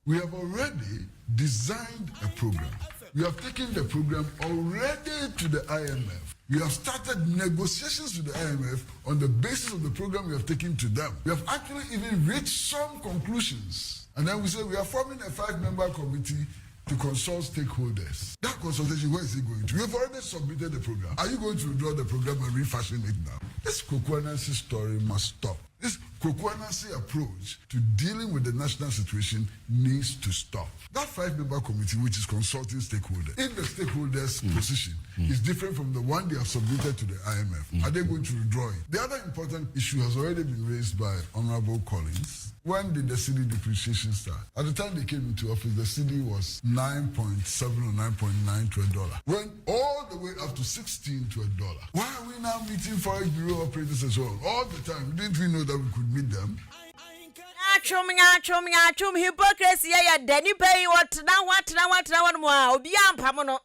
We have already designed a program. We have taken the program already to the IMF. We have started negotiations with the IMF on the basis of the program we have taken to them. We have actually even reached some conclusions. And then we say we are forming a five member committee to consult stakeholders. That consultation, where is it going to? We have already submitted the program. Are you going to withdraw the program and refashion it now? This Kwaku Ananse story must stop. This Kwaku Ananse approach to dealing with the national situation needs to stop. That five-member committee, which is consulting stakeholders, if the stakeholders' mm. position mm. is different from the one they have submitted to the IMF, mm. are they going to withdraw it? The other important issue has already been raised by Honorable Collins. When did the cedi depreciation start? At the time they came into office, the cedi was 9.7 or 9.9 to a dollar. Went all the way up to 16 to a dollar. Why are we now meeting forex bureau operators and so on? All the time, didn't we know that we could meet them? Nyaatwom, nyaatwom, nyaatwom, hypocrisy yɛ yɛ dɛ. Nipa yi ɔtena hɔ atena hɔ atena hɔ nom a obiara mpam no.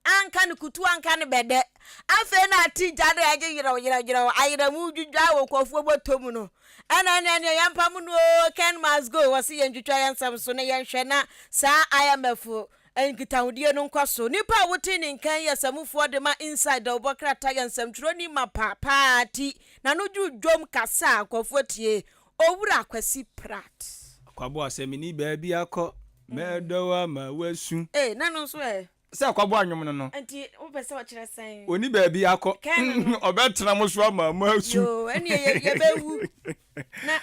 Anka no kutu anka no bɛdɛ. Afei na ate gya no a ɛgye yerɛw yerɛw yerɛw ayerɛmo dwidwa wɔ nkurɔfoɔ bɔtɔ mu no. Ɛna ɛne ɛneɛ yɛmpam no oo, Ken must go. Wɔse yɛntwitwa yɛn nsɛm so na yɛnhwɛ na saa IMF nkitahodie no nkɔ so. Nipa a wote ne nka yi yɛ samufoɔ de ma Inside dawubɔ krataa yɛ nsɛmtwerɛni mapa paa ti n'ano duru dwom kasa a nkurɔfoɔ tie. Owura Kwasi Pratt. Kwaboa sɛ menni baabi akɔ, mɛdɔ wo ama woasu. Ei, na ɛno nso ɛ? Sɛ kwaboa nnwom no no. Nti wopɛ sɛ ɔkyerɛ sɛn? Ɔnni baabi akɔ. Kɛn no no. Ɔbɛtena mo so ama moasu. Yoo, ɛnneɛ yɛbɛwu na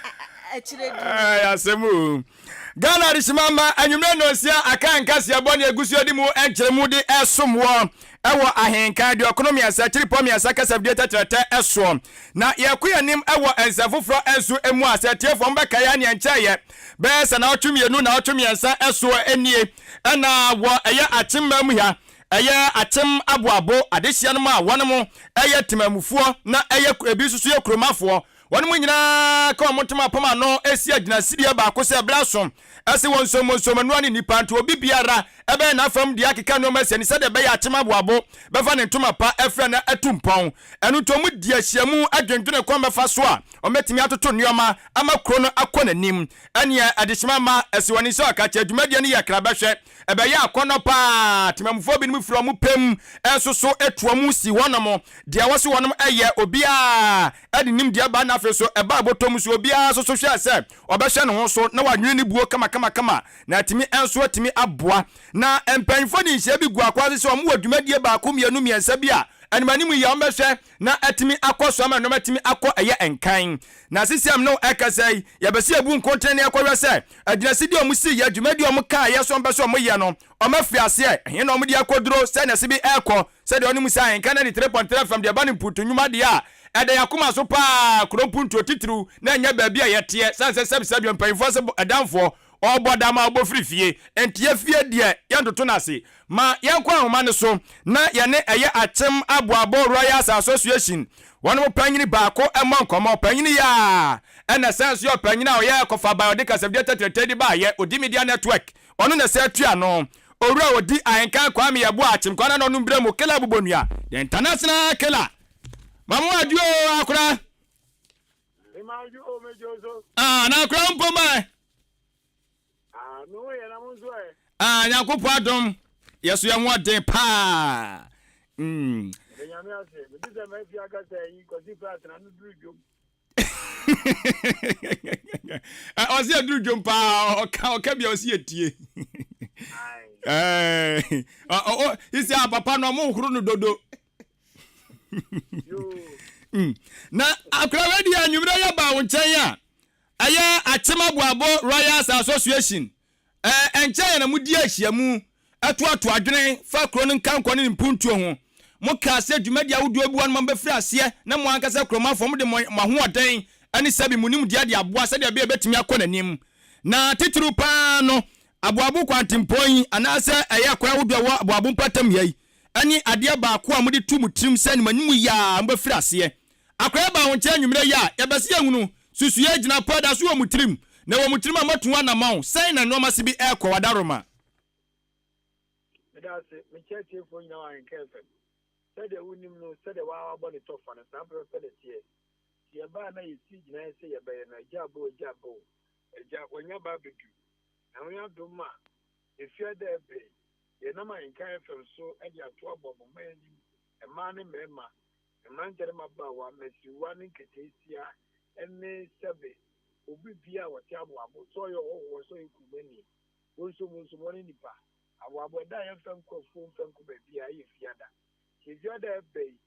akyire di. Ɛyɛ asɛm o. Ghana adehyema mma anwummerɛ nnɔnsia aka nkaseɛbɔ ne agu so adi mu nkyerɛmu de ɛsom wɔ ɛwɔ ahenkan aduɔkono mmiɛnsa akyiripɔ mmiɛnsa kasafidie tɛtrɛtɛ ɛsoɔ. Na yɛkɔ yɛn anim ɛwɔ nsɛm foforɔ nso mu a sɛ atiefoɔ mobɛkae a neɛ nkyɛeɛ bɛyɛ sɛ naawɔtwe mmienu naawɔtwe mmiɛnsa ɛsoɔ nie ɛna wɔ ɛyɛ akyem mmaa mu ha ɛyɛ akyem aboabo adehyeɛ nom a wɔnom ɛyɛ temamufoɔ na ɛyɛ ebi nso so yɛ kuromafoɔ Wɔnom nyinaa ka wɔn ntoma apam ano si agyinasideɛ baako sɛ berɛ aso sɛ wɔnsom nsɔmannua ne nnipa nti obi biara bɛyɛ n'afam deɛ akeka nnoɔma asi ani sɛdeɛ ɛbɛyɛ akyem aboabo bɛfa ne ntoma pa afira na atu mpɔn. Ɛno nti wɔn di ahyiamu dwendwene kwan bɛfa so a wɔbɛtumi atoto nnoɔma ama kuro no akɔ n'anim. Ɛneɛ adehyema mma ɛsi wɔn ani sɛ ɔkakyɛ dwumadie no yɛ krabɛhwɛ ɛbɛyɛ akɔnnɔ paa. Temamufoɔ binom firi wɔn pɛ mu nso so tu wɔn si hɔnom deɛ wɔse wɔnom yɛ obiara de nimdeɛ ba na afei so ɛbaa bɔtɔ mu so obiara nso so hwɛɛ sɛ ɔbɛhwɛ ne ho so na wanwene ne buo kamakamakama na atumi nso atumi aboa. Na mpanyinfoɔ de nhyia bi gu akwan so sɛ wɔn wɔ dwumadie baako mmienu mmiɛnsa bi a animanim yi a wɔbɛhwɛ na atumi akɔ so ama nneɛma atumi akɔ ɛyɛ nkan. Na sisiam no ɛkasa yi yɛbɛsɛ yɛbu nkontene na yɛkɔhwɛ sɛ agyinasidie a wɔn sii yɛ dwumadie a wɔn kaa yɛ so wɔn pɛ sɛ wɔn yɛ no wɔn afiri aseɛ ɛhe na wɔn de akɔduro sɛ na ɛse bi ɛrekɔ Sɛdeɛ ɔnim sɛ ahenka 93.3 FM deɛ ɛba no mpuntu nnwuma deɛ a, ɛda yɛn akoma so pa ara, kuro mpuntuo titiriw na ɛnyɛ baabi a yɛteɛ, sane sɛ sɛbisɛbi mpanyinfoɔ se ɛdamfoɔ ɔrebɔ dam a ɔbɔ firi fie, enti yɛ fie deɛ yɛntoto no ase. Ma yɛnkɔ ahoma no so na yɛne ɛyɛ Akyem Aboabo Royals Association wɔn panyini baako mmɔ nkɔmmɔ. Panyini yi ara na ɛsan nso yɛ ɔpanyini a ɔyɛ kɔfaban a ɔde kasafidie tɛtrɛtɛ de baeɛ, Odi Media Network, ɔno na ɛsan tua ano. Owura a ɔdi ahenkan Kwame Yeboah Akyem Kwan ano no mbrɛ mu Kela Bobonua, the international killer. Ma mo adwo o akora. Ah, na akora mpo ma ɛ. Ah, me ho yɛ na mo nso ɛ. Ah, Nyankopɔn adom. Yɛ so yɛ ho ɔden paa. Mm. Nyame ase. Mete sɛ mafi akasa yi Kwasi Pratt na no duru dwom. Ɔse aduru dwom paa ɔka ɔka bia ɔse yɛtie. Isi a papa no ɔmo horo no dodo. Na akora wei deɛ anwummerɛ yɛ baa wo nkyɛn a ɛyɛ Akyem Aboabo Royals Association Ɛnkyɛe na mudii ahyiamu toatoa adwene fa kuro no nkankɔ ne ne mpuntuo ho. Mokaa sɛ dwumadi ahodoɔ bi wɔ hɔ nom a mobɛfiri aseɛ na mo ankasa kuromanfoɔ mode mo ahoɔden ne sɛbi mo nimdeɛ de aboa sɛdeɛ ɛbɛyɛ ɛbɛtumi akɔ n'anim. Na titiriw pa ara no, Aboabo kwantempɔn yi anaasɛ ɛyɛ akwan ahodoɔ a ɛwɔ Aboabo mpɔtam ha yi ne adeɛ baako a mode to mo tirim sɛ animanim yi ara mobɛfiri aseɛ Akwadaa baa wo nkyɛn anwummerɛ yi a, yɛpɛ sɛ yɛhunu susuiɛ gyinapɔ a ɛda so wɔ mo tirim, na ɛwɔ mo tirim a moatu ho anammɔn. Sɛn na nnoɔma se bi rekɔ w'adaworoma? Meda ase. Mekyia atiefoɔ nyinaa wɔ Ahenka FM. Sɛdeɛ wonim no, sɛdeɛ waa wabɔ ne tɔfa no, saa pɛpɛpɛ na ɛteɛ. Nti yɛbaa na yɛsii gyinaeɛ sɛ yɛbɛyɛ no, Agya aba o, Agya aba o. Agya, wanya ba abɛdu. Nyame adom a, Efiada ɛreba yi, yɛnam Ahenka FM so de ato abɔ mo mma anim, mmaa ne mmarima, Mmeranteɛ ne mmabaawa, mmasiriwa ne nketeesia, ne sɛbe obi biara a ɔte aboabo, sɛ ɔyɛ ɔhɔhoɔ, sɛ ɔyɛ kuromani, wo nso mo nso mo ne nnipa. Aboabo, ɛda a yɛmfa nkɔ afuo mfa nkɔ baabiara yɛ fiada. Nti fiada a ɛba yi,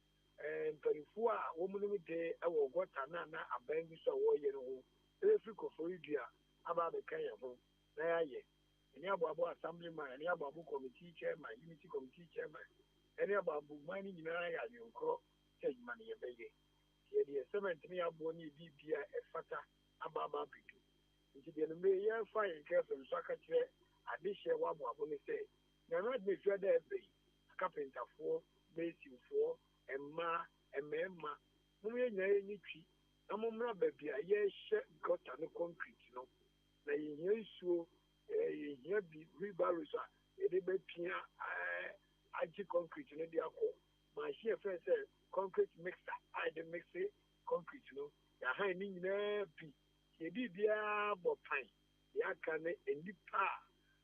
mpanimfoɔ a wɔnim de wɔ gɔta no a na aban gu so a wɔreyɛ no ho bɛfiri Koforidua aba abɛka yɛn ho na yɛayɛ. Yɛne Aboabo Assemblyman, yɛne Aboabo Committee Chairman, Unity Committee Chairman, Yɛne Aboabo man no nyinaa yɛ adwenkorɔ sɛ adwuma no yɛbɛyɛ. Nti yɛde yɛn cement ne yɛn aboɔ ne yɛn biribiara a ɛfata aba aba abɛdu. Nti deɛ anwummerɛ yi yɛrefa yɛn KFM so aka kyerɛ adehyeɛ wɔ Aboabo ne sɛ, Nyame adom Efiada a ɛreba yi, akapentafoɔ, masonfoɔ, mmaa, mmarima, mom yɛn nyinaa yɛnyɛ twi na mommra baabi a yɛrehyɛ gutter no concrete no. Na yɛhia nsuo, yɛhia bi, wheelbarrows a yɛde bɛpia agye concrete no de akɔ. Machine a yɛfrɛ no sɛ concrete mixer a yɛde mixe concrete no, yɛahan ne nyinaa bi. Nti yɛde biribiara bɔ pan. Deɛ aka ne nnipa a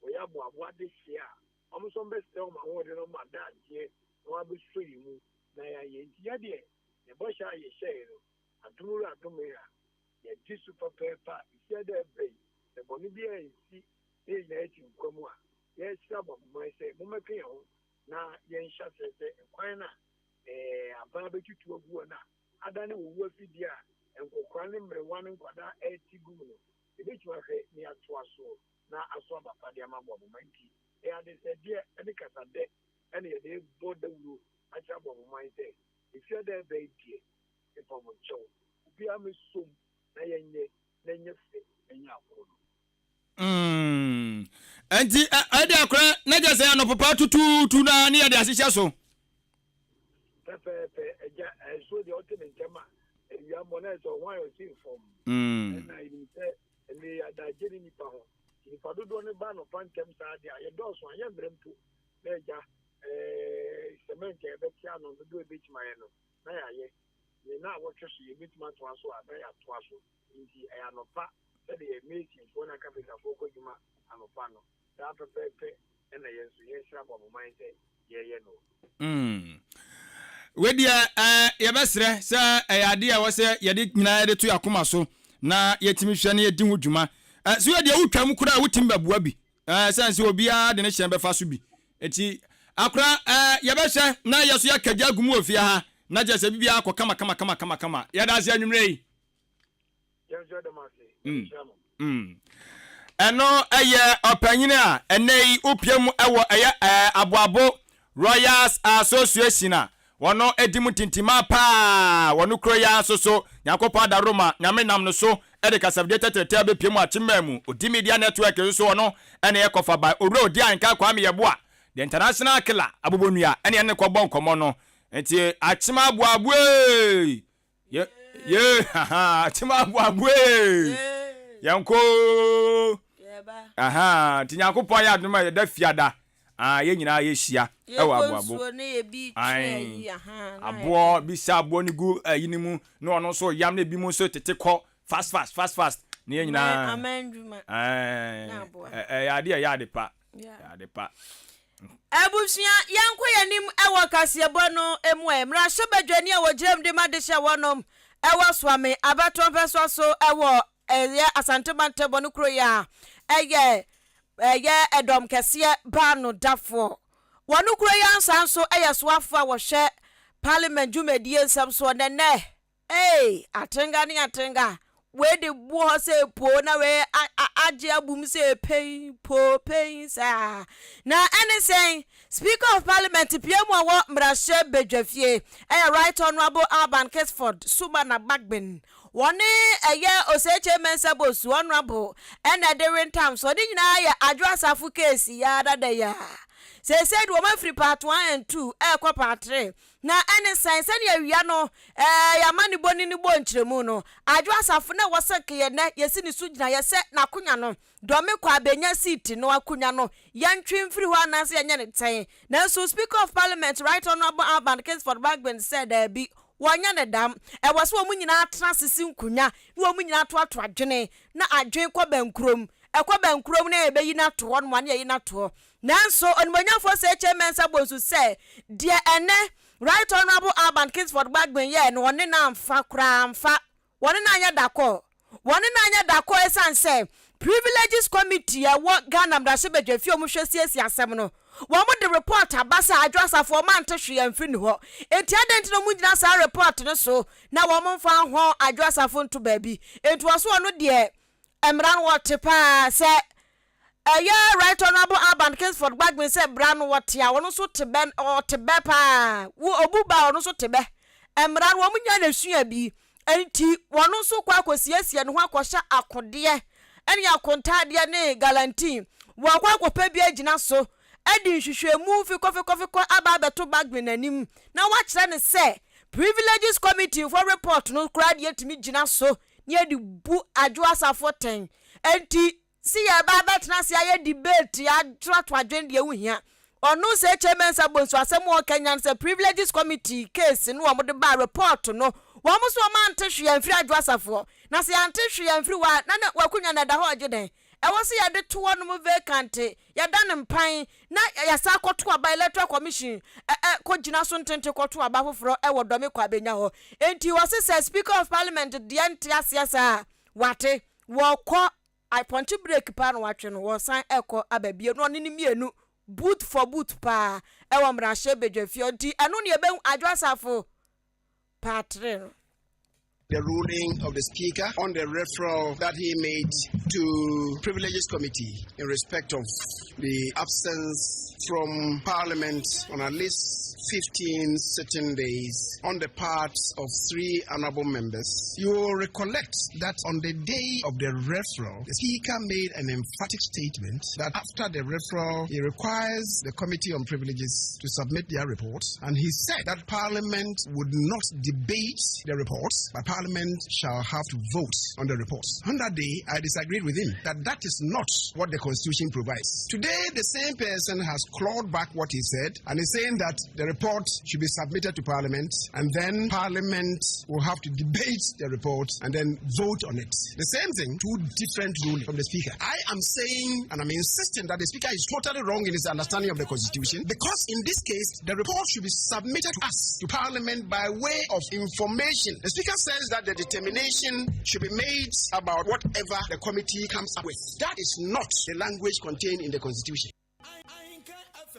wɔyɛ aboaboa adehyeɛ a wɔn nso wɔbɛsrɛ wɔn ahoɔden na wɔn adagyeɛ na wɔabɛsɔ yɛn mu na yɛayɛ. Nti yɛ deɛ, yɛn bɔhyɛ a yɛhyɛeɛ no, adom wura adom yɛn a, yɛadi so pɛpɛɛpɛ a, efie da ɛreba yi, sɛ bɔne biara ansi na yɛn nyinaa yɛte nkwa mu a, yɛresrɛ abɔaboman sɛ, mommɛka yɛn ho na yɛnhyɛ aseɛ sɛ kwan no a aban abɛtutu agu hɔ no a adane owu afidie a nkɔkoraa ne mmerewa ne nkwadaa rete gu mu no, yɛbɛtumi ahwɛ na yɛatoa so na aso aba pa de ama aboaboman. Nti ɛyɛ adesrɛdeɛ ne kasadɛ na yɛde rebɔ dawuro akyerɛ aboaboman sɛ, efie da ɛreba yi deɛ, Mepa mo kyɛw, obiara mmɛsɔ mu na yɛnyɛ na ɛnyɛ fɛ na ɛnyɛ akɔnnɔ. Mm. Ɛnti ɛde akora na kyɛ sɛ anɔpopa tutuutu na ne yɛde ahyehyɛ so. Pɛpɛɛpɛ, agya, nsuo deɛ ɔte ne ntɛm a, awia mmɔ na ɛsɛ ɔho ayɛ ɔsi fam. Ɛna yɛnim sɛ ɛnɛ yi adagye ne nipa ho. Nti nipa dodoɔ no ba anɔpa ntɛm saa deɛ a, yɛdɔɔso a, yɛmmerɛ mpo. Na agya, ɛɛ, cement a yɛbɛte ano dodoɔ a ɛbɛtumi ayɛ no, na yɛayɛ. Ne nnawɔtwe so yɛbɛtumi atoa so a, na yɛatoa so. Enti ɛyɛ anɔpa sɛdeɛ masonfoɔ ne akapentafoɔ kɔ adwuma anɔpa no, saa pɛpɛɛpɛ na yɛn nso yɛresrɛ Aboaboman sɛ yɛreyɛ no. Mm. Wei deɛ eh, yɛbɛsrɛ sɛ ɛyɛ adeɛ a ɛwɔ sɛ yɛde nyinaa yɛde to yɛn akoma so na yɛtumi hwɛ na yɛdi ho dwuma. Eh, so yɛ deɛ wotwam koraa a wotumi bɛboa bi. Eh, sɛn sɛ obiara de ne hyɛn bɛfa so bi. Eti akora eh, yɛbɛhwɛ na yɛ so yɛaka gya agu mu wɔ fie ha na kyerɛ sɛ biribiara akɔ kama kama kama kama kama. Yɛda ase anwummerɛ yi. Yɛn nso yɛda mo ase. Mm. Nyame nhyira mo. Mm. Ɛno ɛyɛ ɔpanyin a ɛnɛ yi wopia mu ɛwɔ ɛyɛ ɛɛ Aboabo Royals Association a wɔno edi mu tintimaa paa wɔ no kuro yi ara nso so. Nyankopɔn adaworoma, Nyame nam no so de kasafidie tɛtrɛtɛ abɛpue mu Akyemmaa mu. Odi Media Network nso so ɔno na ɛyɛ kɔfa by Owura Odi Ahenkan Kwame Yeboah, The International Killer, Abobonua, ɛne ɛne no kɔbɔ nkɔmmɔ no. Nti Akyem Aboaboa Ye ye haha Akyem Aboaboa Yɛnkɔ oo. Ahaa nti Nyankopɔn ayɛ adom a yɛda fiada ah yɛn nyinaa yɛhyia ɛwɔ aboabo. Ae aboɔ bi hyɛ aboɔ no gu ayi no mu na ɔno nso yam na ebi mu nso tete kɔ fast fast fast fast na yɛn nyinaa ɛyɛ ade a ɛyɛ ade pa ɛyɛ ade pa. Abusua, yɛnkɔ yɛn anim wɔ kaseɛbɔ no mu ɛ. Mmarahyɛbadwani a wɔgyina mu de ma dehye a wɔnom wɔ Soame abatoɔ mpɛsoa so wɔ ɛyɛ Asante mantam bɔ no kuro yi a ɛyɛ ɛyɛ ɛdɔm kɛseɛ baano dafoɔ wɔ no kuro yi ansa nso yɛ soafoɔ a wɔhwɛ parliament dwumadie nsɛm soɔ nɛnɛ. Ei, atenga ne atenga, wei de bu hɔ sɛ poo na wei agye abom sɛ pɛn, poo, pɛn saa. Na ɛne sɛn? Speaker of Parliament pia mu a wɔ mmarahyɛ badwafie ɛyɛ Right Honourable Alban Kingsford Sumana Bagbin. Wɔne ɛyɛ Osei Kyei Mensah Bonsu Honourable ɛna ɛde rentam so. Ne nyinaa yɛ Adwo Asafo case yi ara dada yi ara. Seesei de wɔn afiri part 1 and 2 ɛrekɔ part 3. Na ɛne sɛn? Sɛnea awia no yɛ amanebɔni no bɔɔ nkyerɛmu no, Adwo Asafo na ɛwɔ sɛ nka yɛn nnɛ yɛsi ne so gyinaeɛ sɛ n'akonya no, Dɔme kɔ abɛnya seat no akonya no, yɛntwe mfiri hɔ anaasɛ yɛnyɛ no sɛn. Nanso Speaker of Parliament, Right Honourable Alban Kingsford Bagbin sɛ daabi, wɔnyɛ no dam. Ɛwɔ sɛ wɔn nyinaa tena ase si nkonya na wɔn nyinaa toatoa adwene na adwene kɔ bɛnkurom. Ɛkɔ bɛnkurom na yɛbɛyi no ato hɔ nom a na yɛyi no ato hɔ. Nanso Onimuonyamfoɔ Seiche Mensah Bonsu sɛ deɛ ɛnnɛ Right Honourable Alban Kingsford Bagbin yɛɛ no wɔne no amfa koraa amfa, wɔne no anyɛ dakɔɔ. Wɔne no anyɛ dakɔɔ ɛsiane sɛ Privileges Committee a ɛwɔ Ghana Mmarahyɛbadwafie a wɔhwɛ siesie asɛm no, wɔde report aba sɛ Adwo Asafo wɔn ante hwee amfiri ne hɔ. Enti adɛn nti na wɔngyina saa report no so na wɔmfa nhɔn Adwo Asafo nto baabi? Enti wɔse ɔno deɛ Mmara no wɔte paa. Sɛ ɛyɛ Right Honourable Alban Kingsford Bagbin sɛ bra no wɔte a, ɔno nso te bɛ, ɔte bɛ paa. Wo obu ba a, ɔno nso te bɛ. Mmara no wɔn nyinaa na esua bi. Enti wɔn nso kɔ akɔsiesie ne ho akɔhyɛ akodeɛ ne akontaadeɛ ne galantin. Wɔkɔ akɔpɛ bi agyina so de nhwehwɛmu fikɔfikɔfikɔ aba abɛto Bagbin anim na wɔakyerɛ no sɛ Privileges Committee foɔ report no koraa deɛ tumi gyina so na yɛde bu Adwo Asafo tɛn. Enti se yɛreba abɛtena ase ayɛ debate atoato adwene deɛ ho hia. Ɔno Seikyei Mensah Bonsu asɛm a ɔka nyinaa ne sɛ Privileges Committee case no wɔn de baa report no wɔn nso wɔn ante hwee amfiri Adwo Asafo hɔ. Na sɛ yɛante hwee amfiri hɔ a na na wakonwa no ɛda hɔ ɔgye dɛn? Ɛwɔ sɛ yɛde to hɔ nom vacant, yɛda no mpan na yɛsan kɔto aba Electoral Commission kɔ gyina so ntenten kɔto aba foforɔ wɔ Dɔme Kwabenya hɔ. Enti wɔse sɛ Speaker of Parliament deɛ nte aseɛ saa a, wate. Wɔkɔ, apɔnkye break paa na watwe no, wɔsan kɔ aba bio na ɔne no mmienu boot for boot paa wɔ mmarahyɛ badwafie. Enti ɛno na yɛbɛhu Adwo Asafo part 3 no. The ruling of the Speaker on the referral that he made to Privileges Committee in respect of the absence from Parliament on at least 15 sitting days on the part of three honorable members. You will recollect that on the day of the referral, the Speaker made an emphatic statement that after the referral, he requires the Committee on Privileges to submit their report, and he said that Parliament would not debate the report, but Parliament shall have to vote on the report. On that day, I disagreed with him that that is not what the Constitution provides. Today, the same person has clawed back what he said and is saying that the report should be submitted to Parliament, and then Parliament will have to debate the report and then vote on it. The same thing, two different rulings from the Speaker. I am saying and I'm insisting that the Speaker is totally wrong in his understanding of the Constitution, because in this case, the report should be submitted to us, to Parliament, by way of information. The Speaker says that the determination should be made about whatever the committee comes up with. That is not the language contained in the Constitution.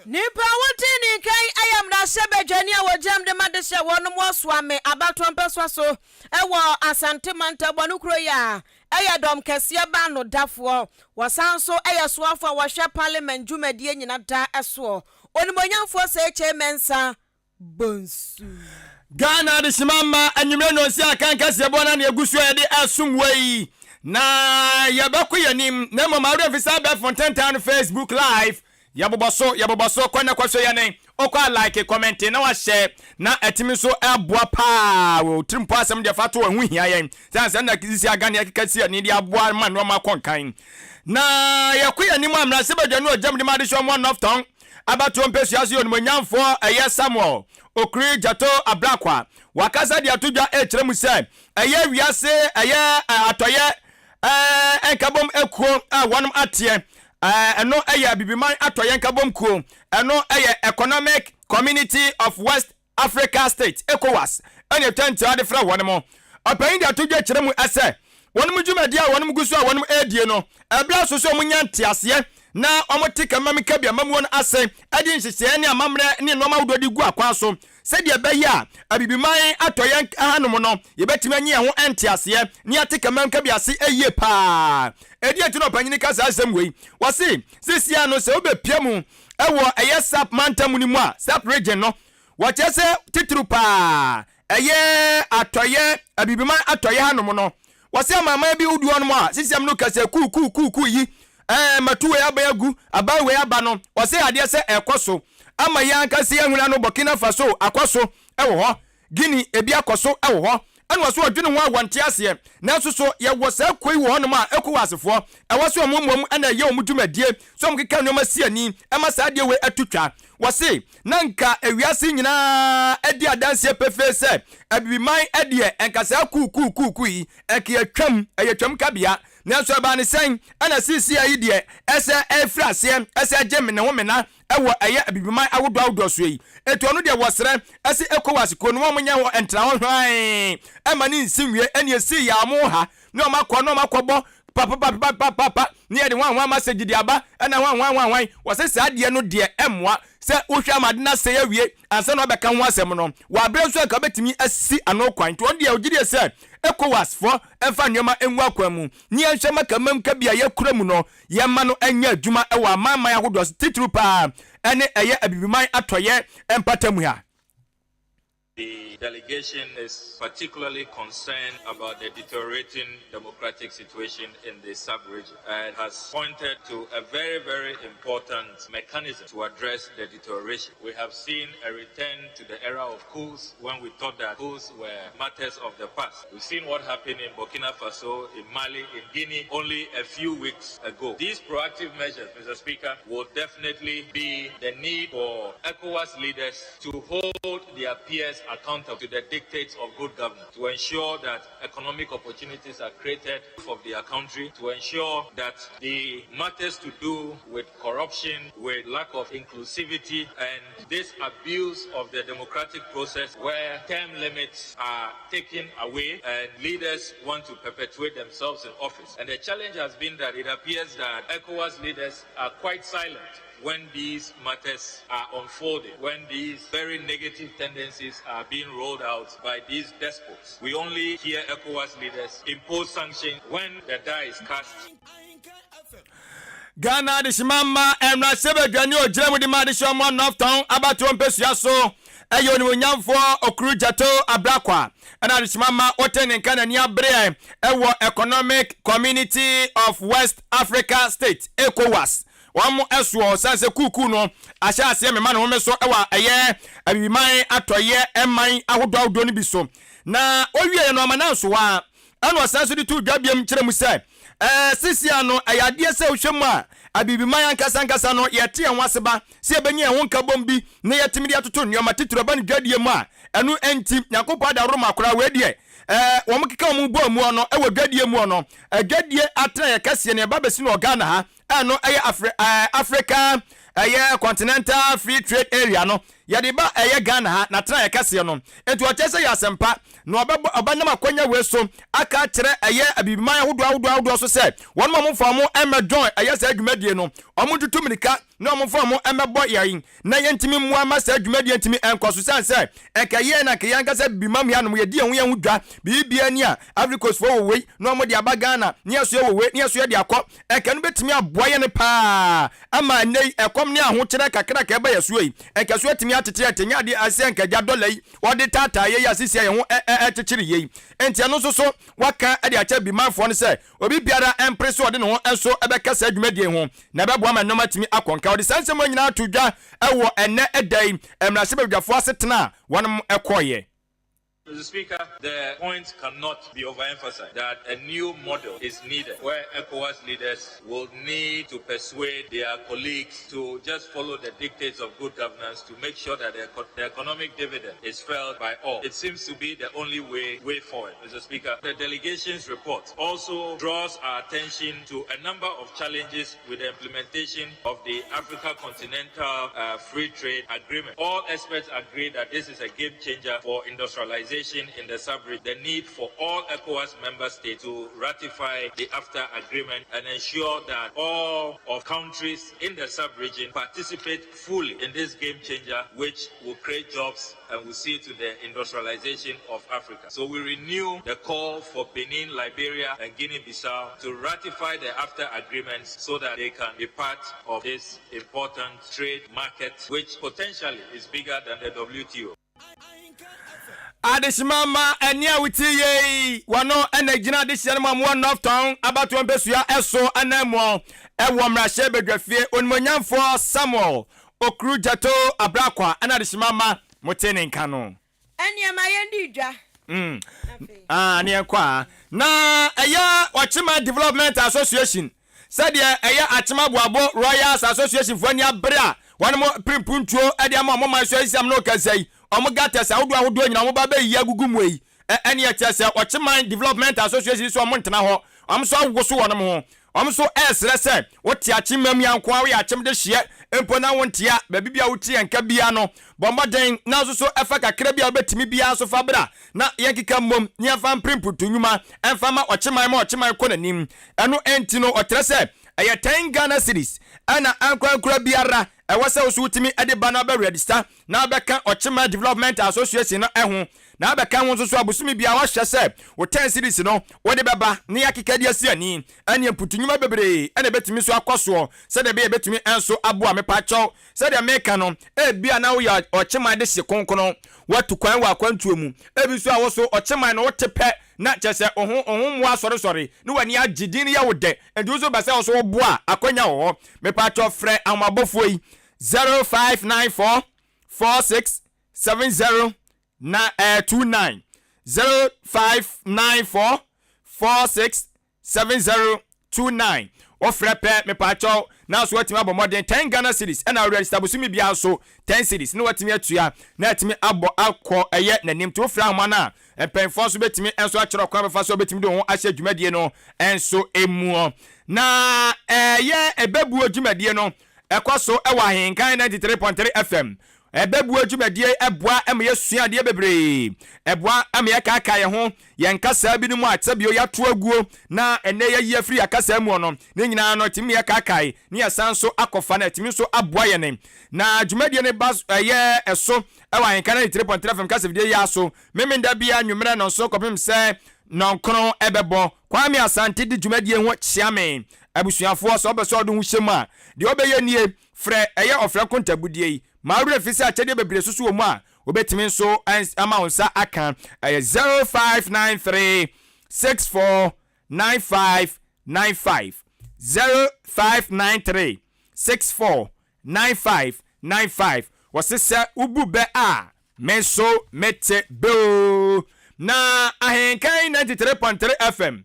Nnipa a wotee ne nka yi yɛ mmarahyɛbadwani a wɔgyinam de ma de hyɛ wɔnom wɔ Suame abatoɔ mpɛsoa so wɔ Asante mantam bɔ no kuro yi a ɛyɛ dɔm kɛseɛ baanodafoɔ. Wɔsan nso yɛ soafoɔ a wɔhwɛ parliament dwumadie nyina da soɔ. Onimuonyamfoɔ Sekyei Mensah Bonsu. Ghana adehyema mma anwummerɛ nnɔnsia akan kaseɛbɔ no na ɛgu so a yɛde ɛsom wɔ yi na yɛbɛkɔ yɛn anim na mmom awerɛ mfi saa abɛɛfo ntentan no Facebook live yɛbobɔ so yɛbobɔ so kɔ na kɔhwɛ yɛne wokɔ a like kɔmɛnte na wahyɛ na atumi nso ɛboa paa wɔ tirimpɔ asɛm deɛ fa to ɛho hia yɛn sɛ sɛ na sisi aga ne ɛkeka si ani de aboa ma nneɛma akɔ nkan na yɛkɔ yɛn anim a mmarahyɛbadwa no ɔgyam de ma adehyɛ ɔmo anɔftɔn Abatoɔ mpɛsua so yɛ onimuonyamfoɔ ɛyɛ Samuel Okri Gyatɔ Ablakwa. Wakasa de ato dwa ɛrekyerɛ mu sɛ ɛyɛ wiase ɛyɛ atɔeɛ nkabom akuo a wɔnom ateɛ. Ɛno yɛ Abibiman Atɔeɛ Nkabom Kuo, ɛno yɛ Economic Community of West Africa State, ECOWAS, ɛna ɛtwa ntiawa de frɛ wɔn mo. Ɔpanyin de ato dwa kyerɛ mu sɛ, wɔn dwumadie a wɔn gu so a wɔn redie no, ɛberɛ aso sɛ wɔn nya nteaseɛ na wɔn te Kamam Kabi amammuo no ase de nhyehyɛeɛ ne amammerɛ ne nnoɔma ahodoɔ de gu akwan so sɛdeɛ ɛbɛyɛ a Abibiman atɔeɛ hanom no yɛbɛtumi anya yɛn ho nteaseɛ na yɛate Kamam Kabi ase yie paa. Ɛdeɛn nti na ɔpanyin ka saa asɛm wei? Wɔse seesei ara no sɛ wobɛpia mu wɔ ɛyɛ Sap mantam no mu a, Sap region no, wɔkyerɛ sɛ titiriw paa ɛyɛ atɔeɛ, Abibiman atɔeɛ hanom no, wɔse amanaman bi wodu hɔnom a, sisiam no kasa kuu kuu kuu kuu yi, ɛɛ matu wei aban agu, aban wei aba no, wɔse adeɛ sɛ ɛkɔ so ama yɛn ankasa yɛn ahunu ano Burkina Faso akɔ so wɔ hɔ. Guinea, ebi akɔ so wɔ hɔ. Ɛna ɔse ɔdwene ho a wɔnte aseɛ. Nanso so yɛwɔ saa kuo yi wɔ hɔnom a ECOWAS foɔ ɛwɔ sɛ wɔn mmom na ɛyɛ wɔn dwumadie sɛ wɔn keka nnoɔma si ani ma saa adeɛ wei ɛto twa? Wɔse na nka ewiase nyinaa adi adanseɛ pefee sɛ Abibiman deɛ nka saa kuu kuu kuu kuu yi nka yɛtwam, ɛyɛ twam kabea. Nanso ɛbaa ne sɛn ɛna seesei yi deɛ ɛsɛ ɛrefiri aseɛ ɛsɛ ɛgye ne ho mena ɛwɔ ɛyɛ abibiman ahodoɔ ahodoɔ soɔ yi enti ɔno deɛ wɔsrɛ ɛse Ecowas kuo no wɔn nyɛ hɔ ntra hɔ hwann ɛma ne nsi nwie ɛne ɛsii yɛ a wɔn ha ne wɔn akɔ ne wɔn akɔ bɔ papapapapapa ne yɛde hwan hwan masɛgyi de aba ɛna hwan hwan hwan hwan wɔse saa deɛ no deɛ ɛmmoa sɛ wohwɛ ama ade no asɛe awie ansa na wabɛka ho asɛm no wɔ aberɛ nso anka wobɛtumi asi ano kwan nti ɔno deɛ ɔgye die sɛ Ecowas foɔ ɛmfa nneɛma ngu akwan mu ne yɛnhwɛ ma kamam ka bi a yɛkura mu no Yɛmma no nyɛ adwuma wɔ amanaman ahodoɔ so, titiriw pa ara ne ɛyɛ Abibiman atɔeɛ mpatamu ha. The delegation is particularly concerned about the deteriorating democratic situation in the sub-region and has pointed to a very, very important mechanism to address the deterioration. We have seen a return to the era of coups when we thought that coups were matters of the past. We've seen what happened in Burkina Faso, in Mali, in Guinea only a few weeks ago. These proactive measures, Mr. Speaker, will definitely be the need for ECOWAS leaders to hold their peers accountable to the dictates of good governance, to ensure that economic opportunities are created for their country, to ensure that the matters to do with corruption, with lack of inclusivity, and this abuse of the democratic process where term limits are taken away and leaders want to perpetuate themselves in office. And the challenge has been that it appears that ECOWAS leaders are quite silent when these matters are unfolding, when these very negative tendencies are being rolled out by these despots. We only hear ECOWAS leaders impose sanctions when the die is cast. Ghana Adehyema mma mmarahyɛbadwani ogyina mu de ma adehyeɛ ɔmo North Tɔn abatoɔ mpɛsua so ɛyɛ onimuonyamfoɔ Okuru Gyato Abrakwa ɛna adehyema mma wote ne nka n'ani abereɛ ɛwɔ Economic Community of West Africa State, ECOWAS, wɔn soɔ ɔsan sɛ kuukuu no ahyɛ aseɛ mema ne home so ɛwɔ ɛyɛ Abibiman atɔeɛ man ahodoɔ ahodoɔ no bi so na ɔwieɛ no ama nansoa Ɛna ɔsan nso de too dwa biom kyerɛ mu sɛ, Ɛɛ, seesei ara no, ɛyɛ adeɛ sɛ wohwɛ mu a, Abibiman ankasa ankasa no, yɛte yɛn ho ase ba sɛ yɛbɛnya yɛn ho nkabom bi na yɛatumi de atoto nneɛma, titiriw ɛba no dwadie mu a. Ɛno nti, Nyankopɔn adaworoma koraa, wei deɛ, ɛɛ, wɔn keka wɔn bɔɔ muɔ no wɔ dwadie muɔ no, adwadie atenaeɛ kɛseɛ no, yɛba bɛsi no wɔ Ghana ha, ɛno ɛyɛ Afri ɛɛ Africa ɛyɛ Continental Free Trade Area no yɛde ba ɛyɛ Ghana ha na tena yɛ kɛseɛ no nti ɔkyerɛ sɛ yɛ asɛmpa na ɔbɛbɔ ɔbɛnam akwanya wei so aka akyerɛ ɛyɛ abibiman ahodoɔ ahodoɔ ahodoɔ so sɛ wɔn a wɔmfa wɔn mmɛ join ɛyɛ saa dwumadie no wɔn ntutu mirika na wɔmfa wɔn mmɛbɔ yɛn na yɛntumi mmoa mma saa dwumadie ntumi nkɔ so sane sɛ ɛnka yɛn na nka yɛn ankasa bibimam hanom yɛdi yɛn ho yɛn ho dwa biribiara ni a Ivory Coast foɔ wɔ wei na wɔn de aba Ghana ne yɛso yɛwɔ wei ne yɛso yɛde akɔ ɛnka no bɛtumi aboa yɛn paa ama ɛnnɛ yi ɛkɔm ne ahokyerɛ kakraka ɛba yɛn soɔ yi ɛnka so atumi atete ɛte nyɛ adeɛ asɛ nka gya dɔla yi wɔde taataa yɛ yi asisi a yɛn ho ɛkyekyere yɛ yi nti ɛno nso so waka de akyɛ bimanfoɔ no sɛ Obi biara mpere sɛ ɔde ne ho nso bɛka saa dwumadie yi ho, na ɛbɛboa ma nneɛma atumi akɔ nka. Ɔde saa nsɛm wei nyinaa too dwa wɔ ɛnnɛ da yi mmarahyɛbadwafoɔ asetena a wɔn kɔeɛ. Mr. Speaker, the point cannot be overemphasized that a new model is needed where ECOWAS leaders will need to persuade their colleagues to just follow the dictates of good governance to make sure that the, the economic dividend is felt by all. It seems to be the only way, way forward, Mr. Speaker. The delegation's report also draws our attention to a number of challenges with the implementation of the Africa Continental uh, Free Trade Agreement. All experts agree that this is a game changer for industrialization in the sub-region. The need for all ECOWAS member states to ratify the AFTA agreement and ensure that all of countries in the sub-region participate fully in this game changer, which will create jobs and will see to the industrialization of Africa. So we renew the call for Benin, Liberia, and Guinea-Bissau to ratify the AFTA agreements so that they can be part of this important trade market, which potentially is bigger than the WTO. Adehyema mma ɛnne a wotie yei wɔno na gyina adehyeɛ no mu a mowɔ North Tɔn abatoɔ mpɛsua ɛso ananmuo ɛwɔ mmarahyɛ badwafie Onimuonyamfoɔ Samuel Okuru Gyato Abrakwa ɛna adehyema mma mote ne nka no. Ɛnneɛ ma yɛndi dwa. Mm. Ah, ne yɛnkɔ a. Na ɛyɛ Ɔkyema Development Association sɛdeɛ ɛyɛ Akyem Aboabo Royals Association foɔ ani abere a wɔn pere mpuntuo de ama wɔn man so ayisam no kasa yi wɔn gutters ahodoɔ ahodoɔ nyinaa wɔn ba bɛyiyi agugu mu yi ɛne ɛkyerɛ sɛ Ɔkyeman Development Association so wɔn ntena hɔ wɔn nso awoso wɔn ho Wɔn nso resrɛ sɛ, Wote akyem mamia nko ara, woyɛ akyem dehyeɛ mpo na wonte a, baabi biara a wote yɛn nka biara no, bɔ mmɔden na nso so fa kakra bi a wobɛtumi biara nso fa bra na yɛnkeka mmom na yɛmfa mpere mputu nnwuma mfa mma ɔkyeman ma ɔkyeman kɔ n'anim. Ɛno nti no, ɔkyerɛ sɛ ɛyɛ ten Ghana cedis na ankorankora biara ɛwɔ sɛ wo nso wotumi de ba na wobɛ register na wabɛka Ɔkyema Development Association no ho, na abɛka ho nso so a bosome biara wahyɛ sɛ wo ten cedis no wode bɛba na yɛakeka de asi ani. Ɛneɛ mputu nnwuma bebree na ɛbɛtumi nso akɔ soɔ sɛdeɛ ɛbɛyɛ ɛbɛtumi nso aboa. Mepakyɛw, sɛdeɛ meka no, ebia na woyɛ Ɔkyeman dehye kronkron, woatu kwan wɔ akwantuo mu, ebi nso a wo so Ɔkyeman no wote pɛ na kyerɛ sɛ wo ho wo ho mmoa asɔresɔre na w'ani agye, din no yɛ wo dɛ, nti wo nso wopɛ sɛ wo nso woboa a, akwanya wɔ hɔ. Mepakyɛw frɛ ahomabɔfoɔ yi 0594 46 70 na eh, 29 0594 46 70 29 wofrɛ pɛ mepaakyɛw na so watumi abɔ mmɔden 10 Ghana cedis ɛna register bosome biara nso 10 cedis na watumi atua na atumi abɔ akɔ ɛyɛ n'anim nti wofrɛ ahoma no a mpanyinfoɔ nso bɛtumi nso akyerɛ ɔkwan bɛfa so bɛtumi de wɔn ho ahyɛ dwumadie no nso emuɔ na ɛyɛ ɛbɛbuo dwumadie no Ɛkɔ so wɔ Ahenkan 93.3 FM. Ɛbɛboa dwumadie yi boa ma yɛsua adeɛ bebree. Ɛboa ma yɛkaakae yɛn ho, yɛn kasaa binom a sɛbio yɛato aguo na ɛnnɛ yɛayi afiri yɛn kasaa muo no, ne nyinaa no ɛtumi ma yɛkaakae na yɛsan nso akɔfa na ɛtumi nso aboa yɛn. Na dwumadie no ba ɛyɛ ɛso wɔ Ahenkan 93.3 FM kasafidie yi ara so Memenda biara anwummerɛ nnɔnson kɔpem sɛ nnɔnkron bɛbɔ. Kwame Asante di dwumadie ho kyeame. Abusuafoɔ, sɛ wopɛ sɛ wode wo ho hyɛ mu a, deɛ wobɛyɛ nie, Frɛ, ɛyɛ ɔfrɛ nkontabudie yi. Ma wo werɛ mfi sɛ akyɛdeɛ bebree nso so wɔ mu a wobɛtumi nso ama wo nsa aka. Ɛyɛ 0593 64 95 95, 0593 64 95 95. Wɔse sɛ wobu bɛ a, me nso mete bɛ o. Na Ahenkan 93.3 FM.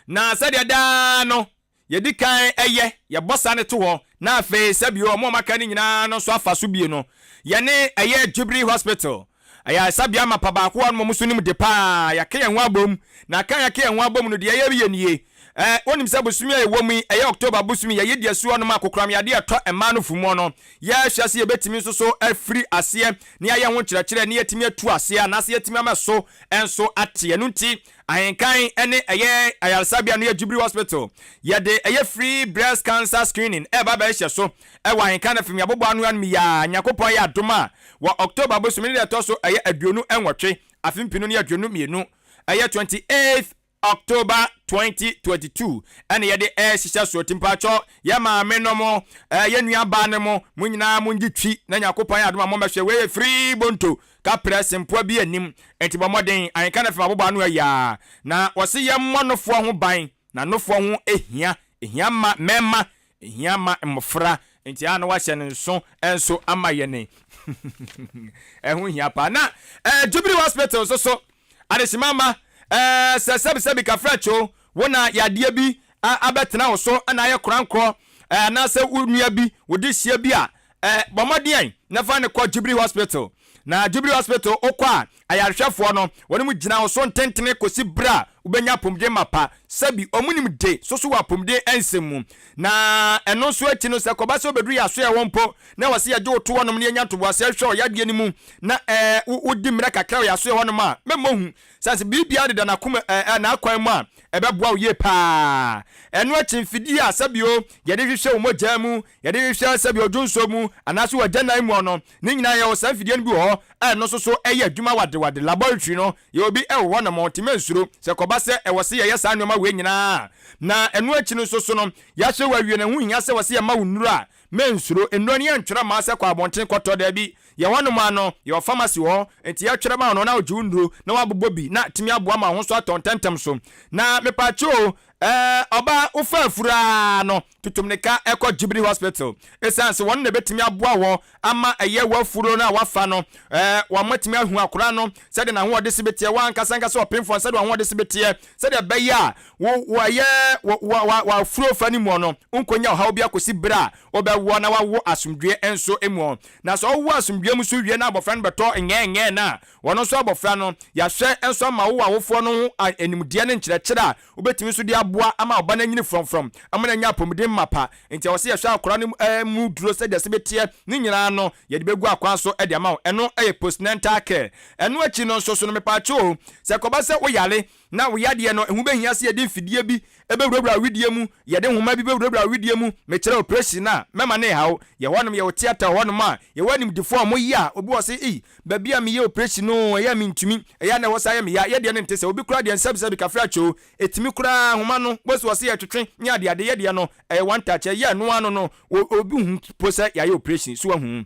Na sɛdeɛ daa no yɛdi kan yɛ, yɛbɔ sa no to hɔ, na afei sɛbio wɔn a wɔaka no nyinaa no nso afa so bio no, yɛne ɛyɛ Jubilee Hospital, ayaresabea mapa baako a wɔn nso nim de paa, yɛaka yɛn ho abom, na aka a yɛaka yɛn ho abom no, deɛ yɛreyɛ nie. Ɛ, wonim sɛ bosome a yɛwɔ mu yi, ɛyɛ October bosome, yɛyɛ di asuo nom a kokoram yadeɛ a ɛtɔ mmaa no fumuo no, yɛrehwɛ sɛ yɛbɛtumi nso so afiri aseɛ na yɛayɛ ho nkyerɛkyerɛ na yɛatumi atu aseɛ anaasɛ yɛatumi ama ɛso nso ate. Ɛno nti, Ahenkan ne ɛyɛ ayaresabea no yɛ Jubilee Hospital. Yɛde ɛyɛ free breast cancer screening ɛreba abɛhyehyɛ so ɛwɔ Ahenkan FM yɛabobɔ ano anom yi ara. Nyankopɔn ayɛ adom a wɔ October bosome ne da ɛtɔ so ɛyɛ 28 afe mpenu ne 22 ɛyɛ 28th October 2022 ɛna yɛde ɛrehyehyɛ so. Nti mpakyɛw yɛ maame nom, yɛ nua baa nom, mo nyinaa mo ngye twi na Nyankopɔn ayɛ adom a mommɛhwɛ. Wei yɛ free bonto. Kaprɛ sempoa bi nnim, enti bɔ mmɔden anka no fam abobow ano ayi ara. Na wɔse yɛmmɔ nofoɔ ho ban, na nofoɔ ho hia, ɛhia ma mmarima, ɛhia ma mmɔfra. Nti a na wahyɛ ne nso nso ama yɛne. Ɛho hia paa. Na eh, Jubilee Hospital nso so, adehyema mma, eh, sɛ sɛbisɛbi kafra kyo, wo na yadeɛ bi abɛtena wo so na ayɛ korankorɔ, eh, anaasɛ wo nua bi, wo dehyeɛ bi a, eh, bɔ mmɔden na fa no kɔ Jubilee Hospital. Na Jubilee Hospital wokɔ a, ayarehwɛfoɔ no, wɔnom gyina wo so ntentene kɔsi berɛ a wobɛnya apomuden mapa. Sɛbi, wɔn nim de so so wɔ apomuden nsɛm mu. Na ɛno nso akyi no, sɛ ɛkɔba sɛ wobɛduru yɛn asoɛeɛ hɔ mpo, na ɛwɔ sɛ yɛgye wo to hɔnom na yɛnya ntoboaseɛ hwɛ wo yadeɛ no mu, na ɛɛ, wo, wodi mmerɛ kakra wɔ yɛn asoɛeɛ hɔnom a, mɛmmɔ hu. Sane sɛ biribiara deda n'akoma, ɛɛ, n'akwan mu a, ɛbɛboa wo yie pa ara. Ɛno akyi, mfidie a sɛbio yɛde hwehwɛ wo mogya mu, yɛde hwehwɛ sɛbio dwonsɔ mu, anaasɛ w'agyanan mu no, ne nyinaa yɛwɔ saa mfidie no bi wɔ hɔ a ɛno nso so ɛyɛ adwuma wadewade. Laboratory no, yɛwɔ bi wɔ hɔ nom, nti mɛnsuro sɛ ɛkɔba sɛ ɛwɔ sɛ yɛyɛ saa nnoɔma wei nyinaa a. Na ɛno akyi no nso so no, yɛahwɛ wo awie no, ɛho hia sɛ ɛwɔ sɛ yɛma wo nnuro a, mɛnsuro. Nnuro no yɛntwerɛ mma wo sɛ kɔ abɔnten kɔtɔ, daabi. Yɛn hɔnom ara no, yɛwɔ pharmacy wɔ hɔ, nti yɛtwerɛ ma wo no na wogye wo nnuro na woabobɔ bi na atumi aboa ma wo ho so atɔ ntɛmntɛm so. Na mepaakyɛw o, ɛɛ, ɔbaa, wofaa afuru ara no, tutu mmirika kɔ Jubilee Hospital, esiane sɛ wɔn na ebetumi aboa wɔ ama ɛyɛ w'afuro no a wafa no, ɛɛ, wɔatumi ahu akwadaa no sɛdeɛ n'ahoɔden si beteɛ, w'ankasa ankasa ɔpemfoɔ no sɛdeɛ w'ahoɔden si beteɛ, sɛdeɛ ɛbɛyɛ a wo, wo ɛyɛ wo, wo, wo, w'afuro fa no mu no, wonkɔnya ɔhaw bi akɔsi berɛ a wobɛwoɔ na wawo asomdwoeɛ nso mu. Na sɛ ɔwo asomdwoeɛ mu so wie na abɔfra no bɛtɔ ngɛɛngɛɛ no a, wɔno nso abɔfra no, yɛahwɛ nso ama wo w'awofoɔ no ho animdeɛ ne nkyerɛkyerɛ a wobɛtumi nso de aboa ama wo ba no anyini frɔmfrɔm ama no anya apɔmuden mapa. Nti ɛwɔ sɛ yɛhwɛ akwadaa no mu duro sɛdeɛ ɛsɛ bɛteɛ. Ne nyinaa no, yɛde bɛgu akwan so de ama wo. Ɛno yɛ postnatal care. Ɛno akyi no nso so no, mepaakyɛw o, sɛ ɛkɔba sɛ woyare na wo yadeɛ no, ɛho bɛhia sɛ yɛde mfidie bi bɛwurawura wo wedeɛ mu, yɛde nhoma bi bɛwurawura wo wedeɛ mu, mekyerɛ operation a, mɛma no nha wo. Yɛ hɔnom, yɛwɔ theatre wɔ hɔnom a, yɛwɔ animdefoɔ a wɔyɛ a, obi wɔ hɔ sɛ, ei, baabi a meyɛ operation no, ɛyɛ a mentumi, ɛyɛ a na ɛhɔ saa yɛ me ya, yɛ deɛ no nte sɛ, obi koraa deɛ nsɛbsɛbi kafra kyoo, ɛtumi koraa, nhoma no, bosi wɔ sɛ yɛtwetwe ne adeade, yɛ deɛ no, ɛyɛ one touch, ɛyɛ ɛno ano no, obi hu po sɛ yɛayɛ operation, so wahu.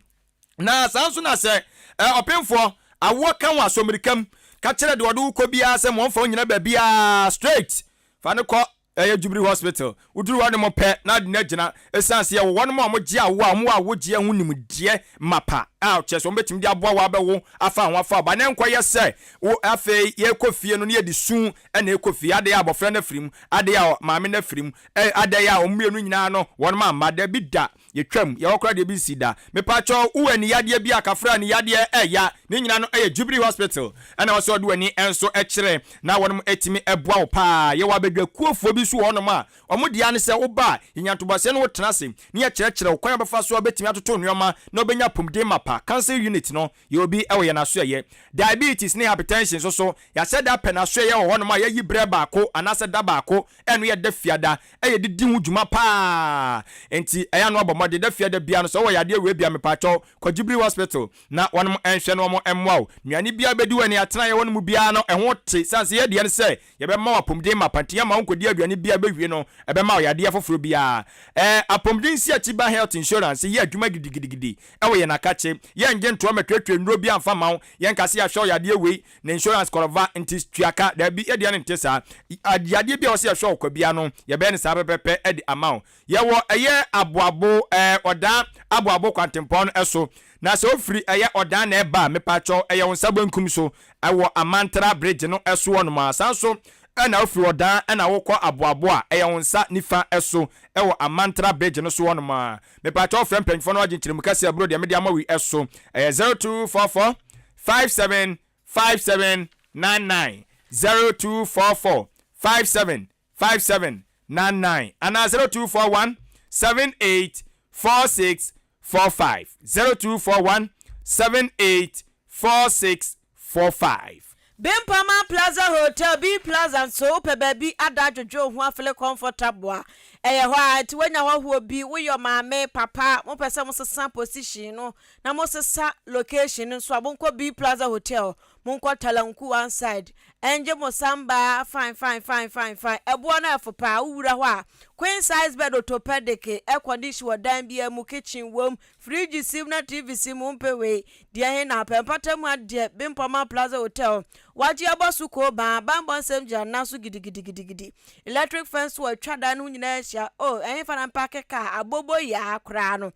Na saa nso na sɛ ɔpemfoɔ, awoɔ ka wo a, sɔ mmirika mu ka kyerɛ deɛ ɔde wo kɔ biara sɛ ma ɔmfa wo nnyina baabiara straight fa no kɔ ɛyɛ Jubilee Hospital. Woduru hɔ nom pɛ na ade no agyina. Ɛsiane sɛ yɛwɔ wɔnom a wɔgye awoɔ a wɔwɔ awogyeɛ ho nimdeɛ mapa a kyerɛ sɛ wɔbɛtumi de aboa wo abɛwo afa ho afa wo ba na ɛnkɔyɛ sɛ wo afei yɛrekɔ fie no na yɛde su na ɛrekɔ fie adɛn a abɔfra no afiri mu, adɛn a maame no afiri mu, adɛn a wɔn mmienu nyinaa no wɔnom amma. Dabi da. Yɛtwam, yɛhɔ koraa deɛ bi nsi da. Mepakyɛw wo wɔ aniyadeɛ bi a kafra aniyadeɛ ɛya ne nyinaa no ɛyɛ Jubilee Hospital ɛna ɛwɔ sɛ ɔde w'ani nso kyerɛ na wɔnom atumi ɛboa wo paa. Yɛwɔ abadwakuofoɔ bi nso wɔ hɔnom a wɔn deɛ ara ne sɛ woba a yɛnya ntoboaseɛ ne wo tena ase ne yɛkyerɛkyerɛ wo kwan a wobɛfa so a wobɛtumi atoto nnoɔma na wobɛnya apomuden mapa. Council unit no yɛwɔ bi wɔ yɛn asoɛeɛ. Diabetes ne hypertension nso so yɛahyɛ da apɛ n'asoɛeɛ wɔ hɔnom a yɛayi berɛ baako anaasɛ da baako ɛno yɛ da fiada ɛyɛ de di ho dwuma paa nti ɛyɛ ano abɔ mmɔden da fiada biara no sɛ wowɔ yadeɛ wei bia mepaakyɛw kɔ Jubilee Hospital na wɔnom nhwɛ na wɔn mmoa wo nnuane biara bɛdi wɔ ani atenaeɛ hɔ no mu biara no ɛho te sane sɛ yɛdeɛ no sɛ yɛbɛma wo apɔmuden mapa nti yɛmma wo nkɔdi aduane biara bɛwie no ɛbɛma wo yadeɛ foforɔ biara ɛɛ apɔmuden nsiakyi ba health insurance yɛ adwuma gidigidigidi ɛwɔ yɛn akakye yɛngye ntoɔ mɛtuatua nnuro bi amfa ma wo yɛnka sɛ yɛahwɛ wo yadeɛ wei Na insurance kɔrɔva nti tua ka, daabi yɛdeɛ no nte saa. Yadeɛ bi a ɛwɔ sɛ yɛhwɛ wo kwa biara no yɛbɛyɛ no saa pɛpɛpɛ de ama wo. Yɛwɔ ɛyɛ aboabo ɛɛ ɔdan aboabo kwantempɔn no so. Na sɛ wofiri ɛyɛ ɔdan na ɛba a mepaakyɛw ɛyɛ wo nsa benkum so ɛwɔ Amantra bridge no so hɔnom a. Saa nso ɛna wofiri ɔdan ɛna wokɔ aboabo a ɛyɛ wo nsa nifa so ɛwɔ Amantra bridge no so hɔnom a. Mepaakyɛw frɛ mpanyinfoɔ no agye nkyerɛmu kɛseɛ ɛboro deɛ mede ama wo yi so. Ɛyɛ 0244 57 57 99 0244 57 57 99 anaa 0241 78 46 45 0241 78 46 45. Bempama Plaza Hotel, B Plaza nso wopɛ baabi ada adwodwo wo ho afele comfortable a, ɛyɛ hɔ ara. Nti woanya hɔhoɔ bi, woyɛ ɔmaame, papa, mopɛ sɛ mosesa position no na mosesa location no nso a, monkɔ B Plaza Hotel, monkɔ Talanku one side, ɛngye mo samba fine fine fine fine fine, ɛboɔ no ɛfo paa, wowura hɔ a, queen size bed orthopedic, air condition wɔ dan biara mu, kitchen wom, fridge si mu na TV si mu, wompɛ wei, deɛ he na wopɛ, mpata mu adeɛ, Bempɔma Plaza Hotel, wagye abɔ so koobaa, banbɔ nsɛm gyina nan so gidigidigidigidi, electric fence wɔ atwa dan no ho nyinaa ahyia. akwanhyia, oh, ɛhefa na mpaake kaa, abobo yaa koraa no,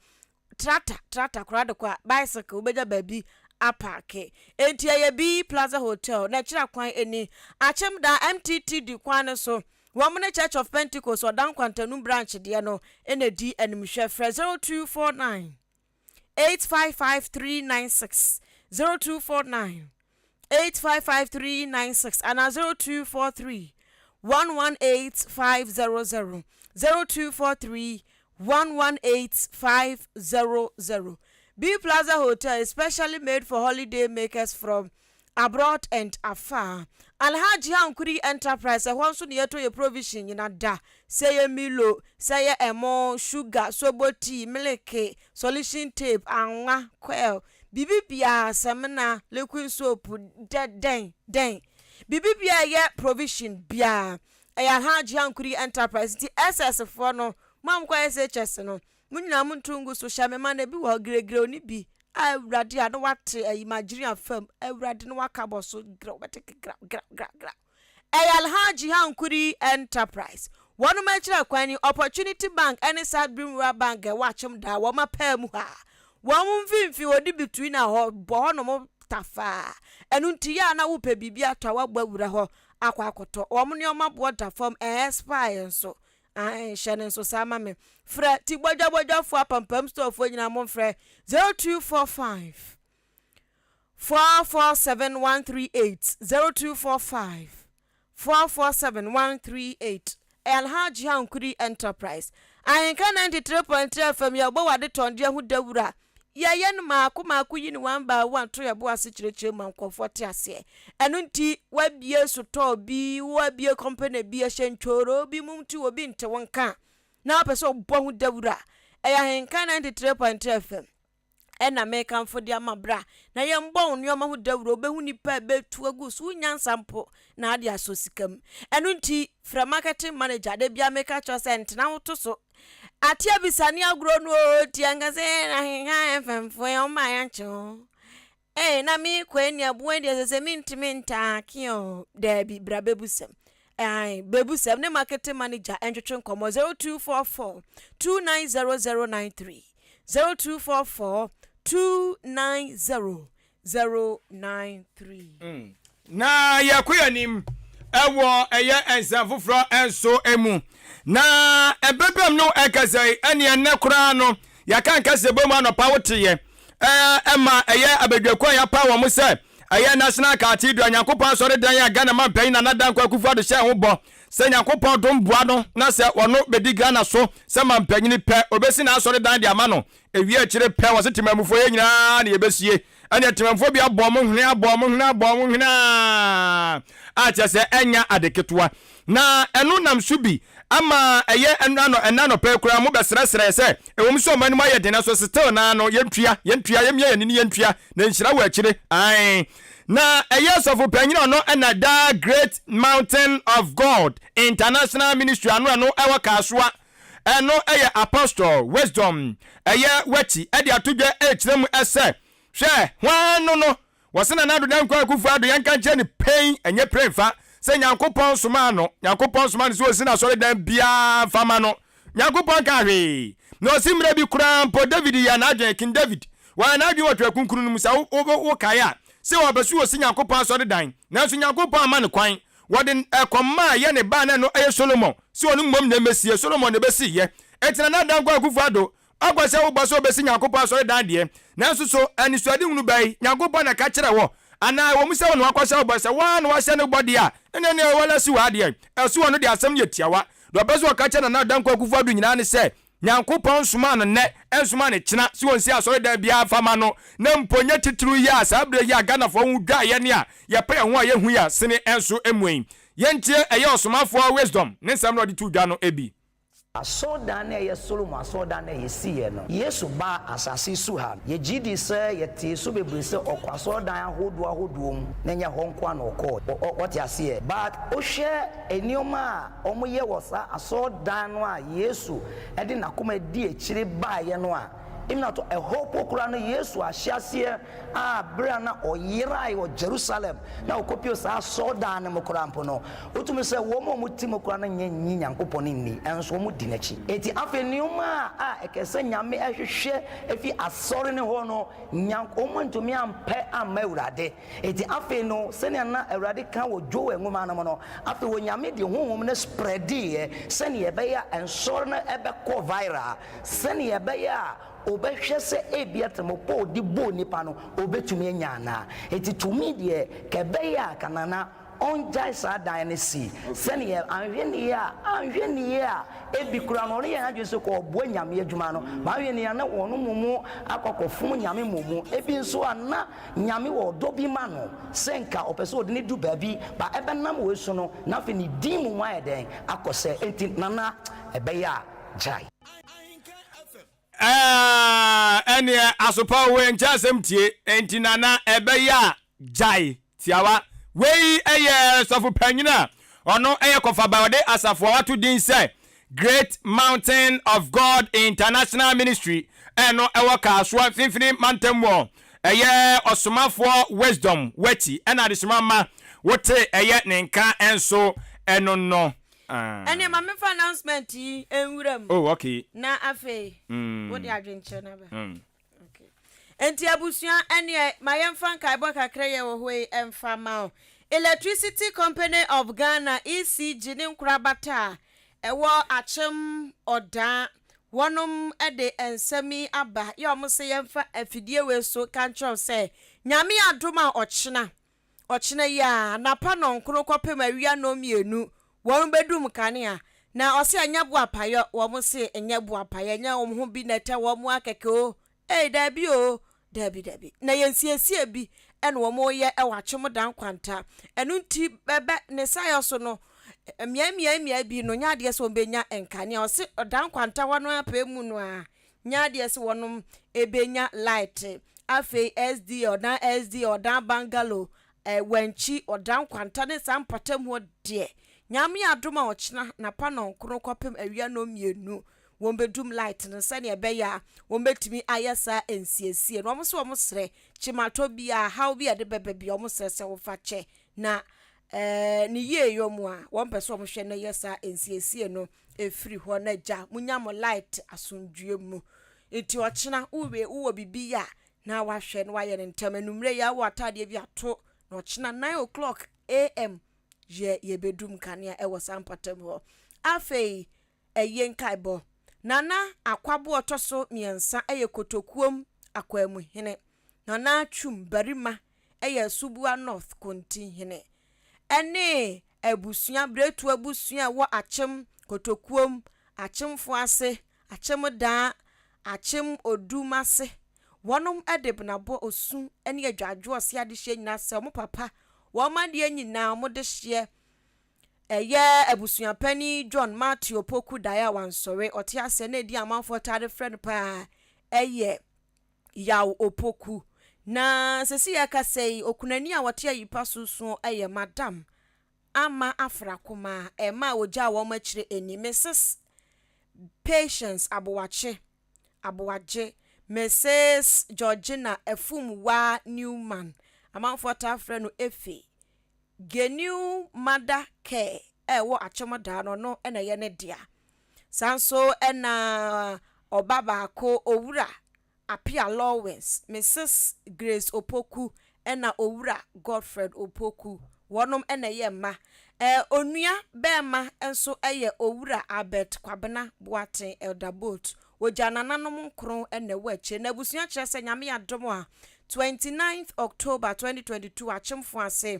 tractor, tractor koraa de kɔ a, bicycle, wobɛnya baabi apaake. Enti ɛyɛ B Plaza Hotel, na ɛkyerɛ kwan ani. Akyem da MTTD kwan no so, wɔn ne Church of Pentecost Ɔdan Kwantanum Branch deɛ no na ɛdi animhwɛ. Frɛ 0249 855 396, 0249 855396 anaa 0243 118 500, 0243 118 500. B Plaza Hotel is specially made for holiday makers from abroad and afar. Alhaji Hankuri Enterprise, ɛhɔ nso na yɛtɔ yɛ provision nyina da, sɛ yɛ Milo, sɛ yɛ ɛmo, sugar, sobo tea, mileke, solution tape, anwa, coil, Biribi biara, samina, liquid soap, dɛ dɛn dɛn, biribi biara ɛyɛ provision biara, ɛyɛ Alhaji Ankuri Enterprise. Nti SS foɔ no, mo a mokɔ SHS no, mo nyinaa mo nto ngu so, hyɛ me ma na ebi wɔ hɔ, giregire oni bi, a awurade a na wate ayi margarine afam, awurade na waka bɔ so, graw, bɛte graw graw graw graw. Ɛyɛ Alhaji Hankuri Enterprise. Wɔnom akyira kwan ni Opportunity Bank ɛne South Brim Rural Bank a ɛwɔ Akyem Daa wɔn apaa mu ha. Wɔn mfimfini wɔdi between a hɔ bɔ hɔ nom tafaa. Ɛno nti yɛ a na wopɛ biribi atɔ a woabɔ awura hɔ akɔ akɔtɔ. Wɔn nneɛma boɔ da fam ɛn expire nso. Ae hyɛ no nso saa ma me. Frɛ ti bɔdwabɔdwafoɔ apampam storefoɔ nyinaa momfrɛ 0245 447 138 0245 447 138 Alhaji Hankuri Enterprise Ahenka 93.3 FM yɛbɔ wɔ adetɔndeɛ ho dawuro a yɛyɛ no maako maako yi no one by one to yɛbo ase kyerɛkyerɛ mu ma nkurɔfoɔ te aseɛ. Ɛno nti woabie sotɔɔ bi, woabie company bi, ɛhyɛ ntwooroo bi mu nti obi nte wo nka na wopɛ sɛ wobɔ ho dawuro a, ɛyɛ Ahenka 93.3 FM. Ɛna mekamfo de ama bra na yɛmbɔ wo nneɛma ho dawuro, wobɛhu nnipa a ɛbɛtu agu so, wo nyansa mpo na ade asɔ sika mu. Ɛno nti frɛ marketing manager, da biara meka kyerɛ sɛ ntena wo to so. Ate abisa ne agorɔ no o, nti anka sɛ na heha mfɛmfoɔ yɛn ɔma yɛnkye ho. Ee, na mekɔ ani aboa deɛ sɛ sɛ mentumi ntaake o. Daabi, bra bɛbusɛm. Ae, bɛbusɛm ne marketing manager ɛntwetwe nkɔmmɔ 0244 290093. 0244 290 093. Na yɛkɔ yɛn anim wɔ ɛyɛ nsɛm foforɔ nso mu. Na ɛbɛbɛm no ɛkasa yi ɛne ɛnɛ koraa no yɛaka nkasa bɔ mu anɔpa woteeɛ ɛma ɛyɛ abadwakuo a yɛapa wɔn sɛ ɛyɛ National Cathedral Nyankopɔn asɔredan a Ghana mampanyin Nana Dankwa Akufo-Addo hyɛɛ ho bɔ Sɛ Nyankopɔn dom boa no na sɛ ɔno bedi Ghana so sɛ mampanyini pɛ, obesi n'asɔredan de ama no. Ewie akyire pɛ, wɔse temanmufoɔ yɛ nyinaa na yɛbesie. Ɛneɛ temanmufoɔ bi abɔ ɔmo hwene, abɔ ɔmo hwene, abɔ ɔmo hwene aa, a kyerɛ sɛ ɛnyɛ ade ketewa. Na ɛno nam so bi ama ɛyɛ ɛno ano, ɛnnɛ anɔpa yi koraa mo bɛsrɛsrɛɛ sɛ, ɛwom sɛ ɔman no mu ayɛ den nanso still naa no yɛntua, yɛntua, yɛmmia yɛn ani ne yɛntua, na nhyira wɔ akyire. Ae. Na ɛyɛ sɔfo panyin a ɔno na da Great Mountain of God International Ministry ano ɛno ɛwɔ Kasoa. Ɛno ɛyɛ Apostle Wisdom ɛyɛ Wati ɛde ato dwa ɛrekyerɛ mu ɛsɛ hwɛ hwan no no wɔse Nana Addo Dankwa Akufo Addo yɛnka nkyerɛ no pɛn ɛnyɛ pere mfa sɛ Nyankopɔn somaa no Nyankopɔn somaa no sɛ ɔsi n'asɔredan biara mfa ma no Nyankopɔn kaa hwee. Na ɔse mmerɛ bi koraa mpo David yɛɛ n'adwene, King David, wayɛ n'adwene wɔ Twerɛ Kronkron no mu, sɛ wo kae a, se ɔpɛ se ɔsi Nyankopɔn asɔredan, nanso Nyankopɔn amma no kwan. Wɔde ɛkɔm maa yɛ ne ba a na ɛno ɛyɛ Solomon, se ɔno mmom na ɛmɛsie, Solomon na ɛbɛsiiɛ. Enti Nana Dankwa Akufo Addo, Ɔkɔ sɛ wobɔ sɛ wobɛsi Nyankopɔn asɔredan deɛ, nanso so anisoadehunu bɛn Nyankopɔn na ɛka kyerɛɛ wɔ? Anaa ɛwɔ mu sɛ wo na woakɔhyɛ wo bɔ, sɛ wo ara na woahyɛ no bɔ deɛ a, ɛnneɛ nea ɛwɔ no si wɔ ha deɛ, ɛso wɔ no deɛ asɛm no yɛ tiawa. Deɛ ɔpɛ sɛ ɔka kyerɛ Nana Dankwa Akufo-Addo nyinaa ne sɛ, Nyankopɔn nsomaa no nnɛ, ɛnsomaa no kyena sɛ ɔnsi asɔredan biara mfa mma no, na mpo nyɛ titiriw yi a saa berɛ yi a Ghanafoɔ ho dwa yɛn a yɛpɛ yɛn ho a yɛhu yi a sene nso mmue. Yɛntie ɛyɛ Ɔsomafoɔ Wisdom ne nsɛm no a ɔde too dwa no bi. Asɔrdan no a ɛyɛ Solomon asɔrdan no a yesiiɛ no, Yesu baa asase so ha no, yɛgye di sɛ yɛtee so bebree sɛ ɔkɔ asɔrdan ahodoɔ ahodoɔ mu, na ɛnyɛ hɔ nko ara na ɔkɔɔ. Wɔ, wɔ, wɔte aseɛ? But wohwɛ nneɛma a wɔyɛ wɔ saa asɔrdan no a Yesu de n'akoma di akyire baeɛ no a, Even at ɛhɔ mpo koraa no, Yesu ahyɛaseɛ a berɛ a na ɔyerae wɔ Jerusalem na ɔkɔpue saa asɔredan no mu koraa mpo no, wotumi sɛ wɔn a wɔte mu koraa no nyɛ nnye Nyankopɔn nni, nso wɔdi n'akyi. Enti afei nneɛma a ɛkɛ sɛ Nyame hwehwɛ fi asɔre no hɔ no, Nyank wɔn antumi ampɛ amma Awurade. Enti afei no, sɛnea na Awurade ka wɔ Joel nwoma no mu no, afei Onyame de Honhom no spreadiiɛ sɛnea ɛbɛyɛ a nsɔre no bɛkɔ viral, sɛnea ɛbɛyɛ a ɔbɛhwɛ sɛ ebia atirimpɔ a ɔde bɔɔ nipa no ɔbɛtumi anya anaa. Enti to me deɛ, ka ɛbɛyɛ a ka Nana ɔngyae saa dan no si, sɛnea anhwɛ ne yie a, anhwɛ ne yie a, ebi koraa no ɔno yɛ n'adwene sɛ kɔ ɔboa Nyame adwuma no, but anhwɛ ne yie a na ɔno mmom akɔ akɔfom Nyame mmom, ebi nso a na Nyame wɔ ɔdɔ bi ma no sɛ nka ɔpɛ sɛ ɔde no du baabi but ɛbɛnam wei so no na afei ne din mmom ayɛ dɛn akɔ sɛ enti Nana ɛbɛyɛ a gyae. Ɛɛ ɛneɛ asopa wei nkyɛ asɛm tie enti Nana ɛbɛyɛ a gyae tiawa wei yɛ sɔfo panyin a ɔno yɛ kɔfaba ɔde asafo a wato din sɛ Great Mountain of God International Ministry ɛno ɛwɔ Kasoa mfimfini mantam wɔ ɛyɛ ɔsomafoɔ Wisdom Wati ɛna adesoma mma wote ɛyɛ ne nka nso ɛno no. Ɛneɛ ma memfa announcement yi nwura mu. Oh okay. Na afei wode adwenkyerɛ no aba. Okay. Enti abusua ɛneɛ ma yɛmfa nkaebɔ kakra yi a ɛwɔ hɔ yi mfa ma wo. Electricity Company of Ghana, ECG, ne nkorabata a ɛwɔ Akyem Ɔdaa, wɔnom de nsɛm yi aba yɛ wɔn se yɛmfa afidie wei so ka nkyerɛ wo sɛ Nyame adom a ɔkyena, ɔkyena yi ara, anapa nɔnkron kɔpem awia nnɔnmienu wɔn bɛdum kanea. Na ɔse ɛnyɛ boapayɔ, wɔn se ɛnyɛ boapayɔ, ɛnyɛ wɔn ho bi na ɛtɛ wɔn ara kɛkɛ o, Ei, daabi o, daabi, daabi. Na yɛ nsiesie bi na wɔreyɛ wɔ Akyem Dan Kwanta. Ɛno nti, bɛbɛ, ne sayɔ so no, mmeae mmeae mmeae bi no, nyɛ adeɛ sɛ wɔbɛnya nkanea. Ɔse Dan Kwanta hɔ no ara pɛɛ mu no ara, nyɛ adeɛ sɛ wɔnom ɛbɛnya light. Afei SDA, Ɔdan SDA, Ɔdan Bungalow, eh, Wankyi, Ɔdan Kwanta ne saa mpɔtam hɔ deɛ, Nyame adom a ɔkyena napa nɔnkron kɔpem awia nnɔnmienu, wɔbɛdum light no sɛdeɛ ɛbɛyɛ a wɔbɛtumi ayɛ saa nsiesie no. Wɔn nso wɔn srɛ kyimatɔ biara, haw bi a ɛde bɛba bi, wɔn srɛ sɛ wɔfa kyɛ na ɛɛ ne yie yɔ mu a wɔn pɛ sɛ wɔn hwɛ na yɛ saa nsiesie no efiri hɔ na gya munya mo light asomdwie mu. Nti ɔkyena wowie wowɔ biribi yɛ a na wahwɛ na wayɛ no ntɛm. Anummerɛ yi awɔ ataadeɛ bi ato na ɔkyena 9 o'clock am yɛ yɛbɛdum kanea ɛwɔ saa mpatam hɔ. Afei Ayie Nkaebɔ. Nana Akwabo a ɔtɔ so mmiɛnsa yɛ Kotokuom Akwanmuhene. Nana Twum Barima yɛ Asubua North Kontihene. Ɛne abusua, Biretu abusua a ɛwɔ Akyem Kotokuom, Akyemfo ase, Akyem Daa, Akyem Odum ase. Wɔnom de benabɔ, osu ne adwadwoɔ ɔse adehyeɛ nyinaa sɛ wɔn papa, wɔn adeɛ nyinaa wɔn dehyeɛ Ɛyɛ abusuapanin John Matthew Opoku daeɛ a wansɔre, ɔte aseɛ na edin a amanfoɔ taa de frɛ no paa yɛ Yaw Opoku. Na sɛsi yɛrekasa yi, okunani a ɔte ayipa so suo yɛ Madam Ama Afrakoma a ɛma a wɔgyaa wɔn akyire ni, Mrs. Patience Aboakye Aboagye, Mrs. Georgina Afumwaa Newman, amanfoɔ taa frɛ no Efe. Genew Mother Care a ɛwɔ Akyem Daa no, ɔno na ɛyɛ ne dea. Saa nso na ɔba baako, Owura Appiah Lawrence, Mrs. Grace Opoku ɛna Owura Godfred Opoku, wɔnom na ɛyɛ mma. Onua bɛɛma nso yɛ Owura Albert Kwabena Boateng, Elder Boat. Wɔgya nananom nkron na ɛwɔ akyire. Na abusua kyerɛ sɛ Nyame adom a, 29th October 2022 Akyemfo ase,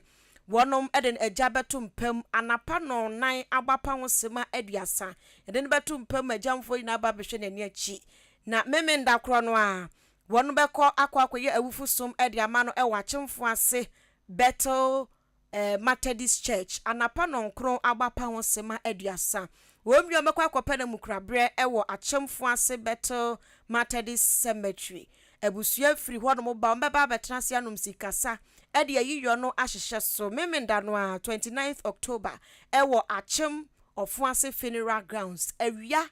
wɔnom de no agya bɛto mpa mu anapa nnɔnnan abapa ho sima 30. Yɛde no bɛto mpa mu ma agyamfoɔ nyinaa aba abɛhwɛ n'ani akyi. Na Memenda korɔ no ara, wɔnom bɛkɔ akɔ akɔyɛ awufo som de ama no wɔ Akyemfo ase Bethel Methodist Church, anapa nɔnkron abapa ho sema 30. Wɔn wie a wɔbɛkɔ akɔpɛ no amukuraberɛ wɔ Akyemfo ase Bethel Methodist Cemetery. Abusua firi hɔnom ba a, wɔbɛba abɛtena ase anom sikasa de ayiyɔ no ahyehyɛ so Memenda no ara, 29th October, wɔ Akyem Ɔfoase Funeral Grounds, awia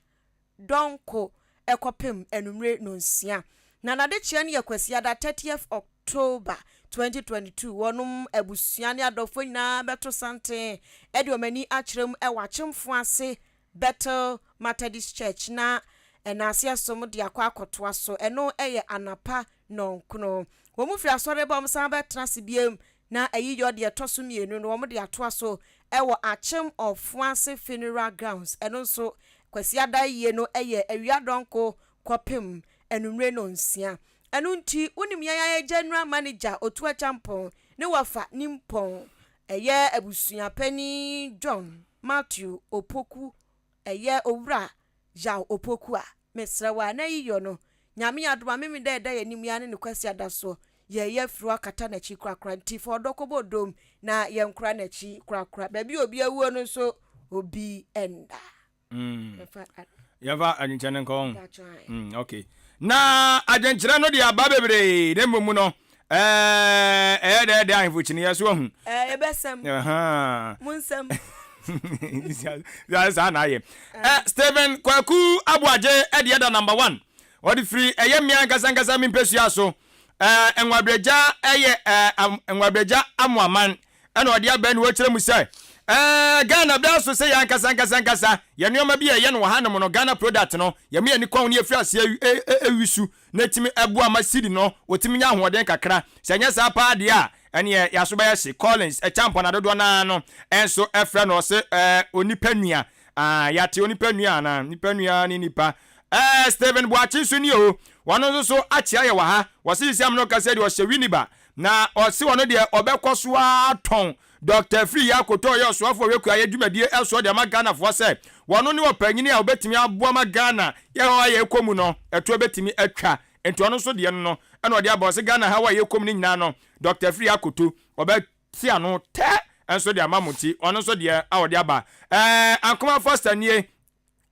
dɔnko. kɔpem anwummere nnɔnsia. Na n'adekyeɛ no yɛ Kwasiada 30th October 2022. Wɔnom abusua ne adɔfoɔ nyinaa bɛto santen de wɔn ani akyerɛ mu wɔ Akyemfo ase Bethel Matadist Church na ɛnaaseɛ som de akɔ akɔtoa so. Ɛno yɛ anapa nnɔnkono. Wɔn firi asɔre ba a wɔsan bɛtena ase biom na ayiyɔ deɛ ɛtɔ so mmienu no wɔde atoa so wɔ Akyem Ɔfoase Funeral Grounds. Ɛno nso Kwasiada ayie no yɛ awia dɔnko kɔpem anwummere nnɔnsia. Ɛno nti wonim yɛn ara General Manager Otu Acheampong ne wɔfa Nimpɔn ɛyɛ abusua panin John Matthew Opoku ɛyɛ Owura Yaw Opoku a mesrɛ wo a na yi yɔ no Nyame adom a Memeda a ɛda yɛn anim yi ara ne ne Kwasiada soɔ yɛreyɛ afiri hɔ akata n'akyi korakora nti fa ɔdɔ kɔbɔ dom na yɛnkora n'akyi korakora baabi a obi awuo no nso obi nda. Mm. Yɛmfa adwenkyerɛ no nkɔ ho. Mm, okay. Na adwenkyerɛ no de aba bebree na mmom no ɛyɛ dɛ dɛ ahemfo kyiniiɛ so ahu. Ɛbɛsɛm. Mo nsɛm. Saa na ayɛ. Stephen Kwaku Aboagye ɛde ɛda number one. Ɔde firi ɛyɛ mmea nkasa nkasa mi mpɛsua so. Nwabrɛgya ɛyɛ Nwabrɛgya Amoaman Ɛna ɔde aba ne ɔkyerɛ mu sɛ, Ɛɛ, Ghana berɛ aso sɛ yɛn ankasa ankasa ankasa yɛn nneɛma bi a yɛyɛ no wɔ hanom no, Ghana product no, yɛma yɛn ani kɔ ho na yɛfiri aseɛ wi su na ɛtumi boa ma cedi no ɔtumi nya ahoɔden kakra. Sɛ ɛnyɛ saa paa deɛ a, ɛneɛ yɛn aso bɛyɛ hye. Collins Acheampong na dodoɔ no ara no nso frɛ no, ɔse, Ɛɛ, onipa nua. Ah, yɛate onipa nua anaa? Nipa nua ne nipa. Ɛɛ, Stephen Boakye nso nie o, ɔno nso so akyea yɛn wɔ ha. Ɔse seesei a me ne wo kasa yi deɛ ɔhyɛ Winneba. Na ɔse ɔno deɛ ɔbɛkɔ so ara atɔn Dɔkta Afriyie Akoto a ɔyɛ ɔsoafoɔ a ɔhwɛ kuayɛ dwumadie soɔ de ama Ghanafoɔ sɛ wɔno ne ɔpanyini a ɔbɛtumi aboa ma Ghana yɛ haw a yɛrekɔ mu no ɛtoɔ bɛtumi atwa nti ɔno nso deɛ no no ɛna ɔde aba ɔse Ghana haw a yɛrekɔ mu no nyinaa no Dɔkta Afriyie Akoto ɔbɛte ano tɛ nso de ama mo nti ɔno nso deɛ a ɔde aba ɛɛ Ankoma Foster nie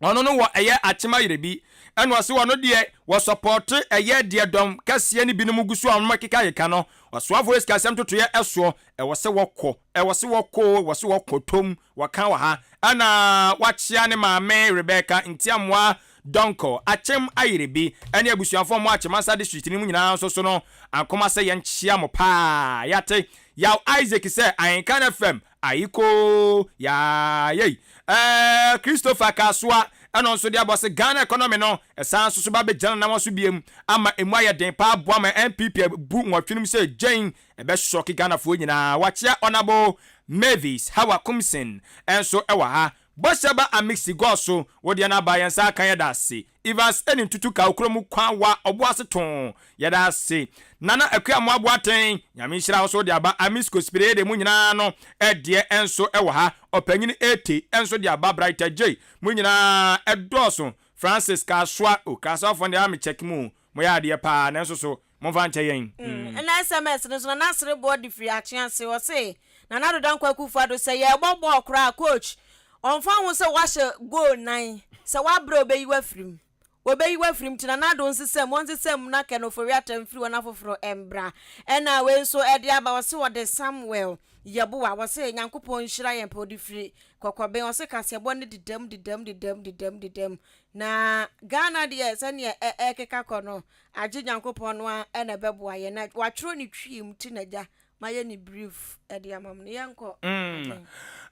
Ɔno no wɔ ɛyɛ akyem ayerɛ bi ɛna ɔse ɔno deɛ wɔ sɔpɔte ɛyɛ deɛ dɔm kɛseɛ ne binom gu so a wɔnom ɛkeka keka no ɔsoafoɔ sikasɛm totoeɛ ɛsoɔ ɛwɔ sɛ wɔkɔ ɛwɔ se wɔkɔ oo ɛwɔ se wɔkɔ tom wɔka wɔ ha ɛna wakyea ne maame Rebecca Ntiamoa Donkor akyem ayerɛ bi ɛne abusuafoɔ mo Akyemansa district no mu nyinaa nso so no ankoma sɛ yɛnkyea mo paa yɛate Yaw Isaac sɛ Ahenkan FM Ayikoo yaa yei eh Christopher Kasoa ɛna ɔnso de abɔ se Ghana economy no ɛsan nso so ba bɛgyina nanam so biom ama ɛmu ayɛ den paa aboa ma NPP abu nwɔtwe no mu sɛ gyen ɛbɛ shocke Ghanafoɔ nyinaa Wakyea Honourable Mavis Hawa Kumsin nso ɛwɔ ha Bɔhyɛ ba Amixi Gɔso wo deɛ no aba yɛn nsa aka yɛda ase Evans Eni Ntutu Kaw kuro mu kwa wa ɔbo ase too yɛda ase Nana Akua Amoah Boateng Nyame nhyira wo so wode aba Amisco Spirede mo nyinaa no deɛ nso wɔ ha Ɔpanyini Ete nso de aba Bright Adjei mo nyinaa ɛdɔɔso Francis Kasoa oh Kasoafoɔ no deɛ a me check mo o Moyɛ adeɛ paa nanso so momfa nkyɛ yɛn. Ɛna SMS no nso Nana Sereboɔ de firi Akyease ɔse Nana Addo Dankwa Akufo Addo sɛ yɛrebɔ bɔɔl koraa a coach ɔmfa ho sɛ woahyɛ goal nan sɛ woabrɛ a ɔbɛyi wo afiri mu ɔbɛyi wo afiri mu nti Nana Addo nsesa mu ɔnsesa mu na Ken Ofori Atta mfiri hɔ na foforɔ mbra ɛna wei nso ɛde aba ɔse ɔde Samuel Yeboah ɔse Nyankopɔn nhyira yɛn pɛ ɔde firi Kɔkɔben ɔse kaseɛbɔ no dedam dedam dedam dedam dedam Na Ghana deɛ sɛdeɛ ɛrekeka kɔ no agye Nyankopɔn no ara na ɛbɛboa yɛn na watwerɛ ne Twi mu ti na agya mayɛ ne brief de ama mo no yɛnkɔ. Mm.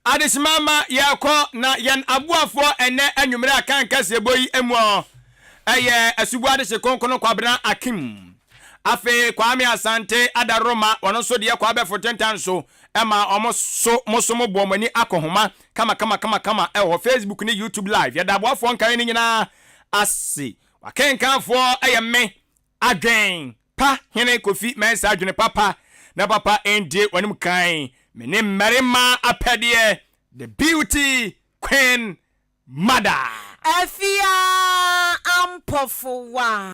Adesima ma yɛkɔ na yɛn aboafoɔ ɛnɛ anwummerɛ a kan kaseɛbɔ yi mu ɔ ɛyɛ Asubu Adehye Kronkron Kwabena Akim afei Kwame Asante Adaroma wɔn nso deɛ kɔ abɛfo tentan so ɛma wɔn so mo so mo boɔ mo ani akɔ homa Kama kama kama kama ɛwɔ hɔ Facebook ne YouTube live yɛda aboafoɔ nkaeɛ no nyinaa ase W'akenkanfoɔ yɛ me Adwen pa hene Kofi Mensah Adwene papa na papa ndie w'anim kan Me ne mmarima apɛdeɛ The beauty queen mother. Afia Ampɔfowa.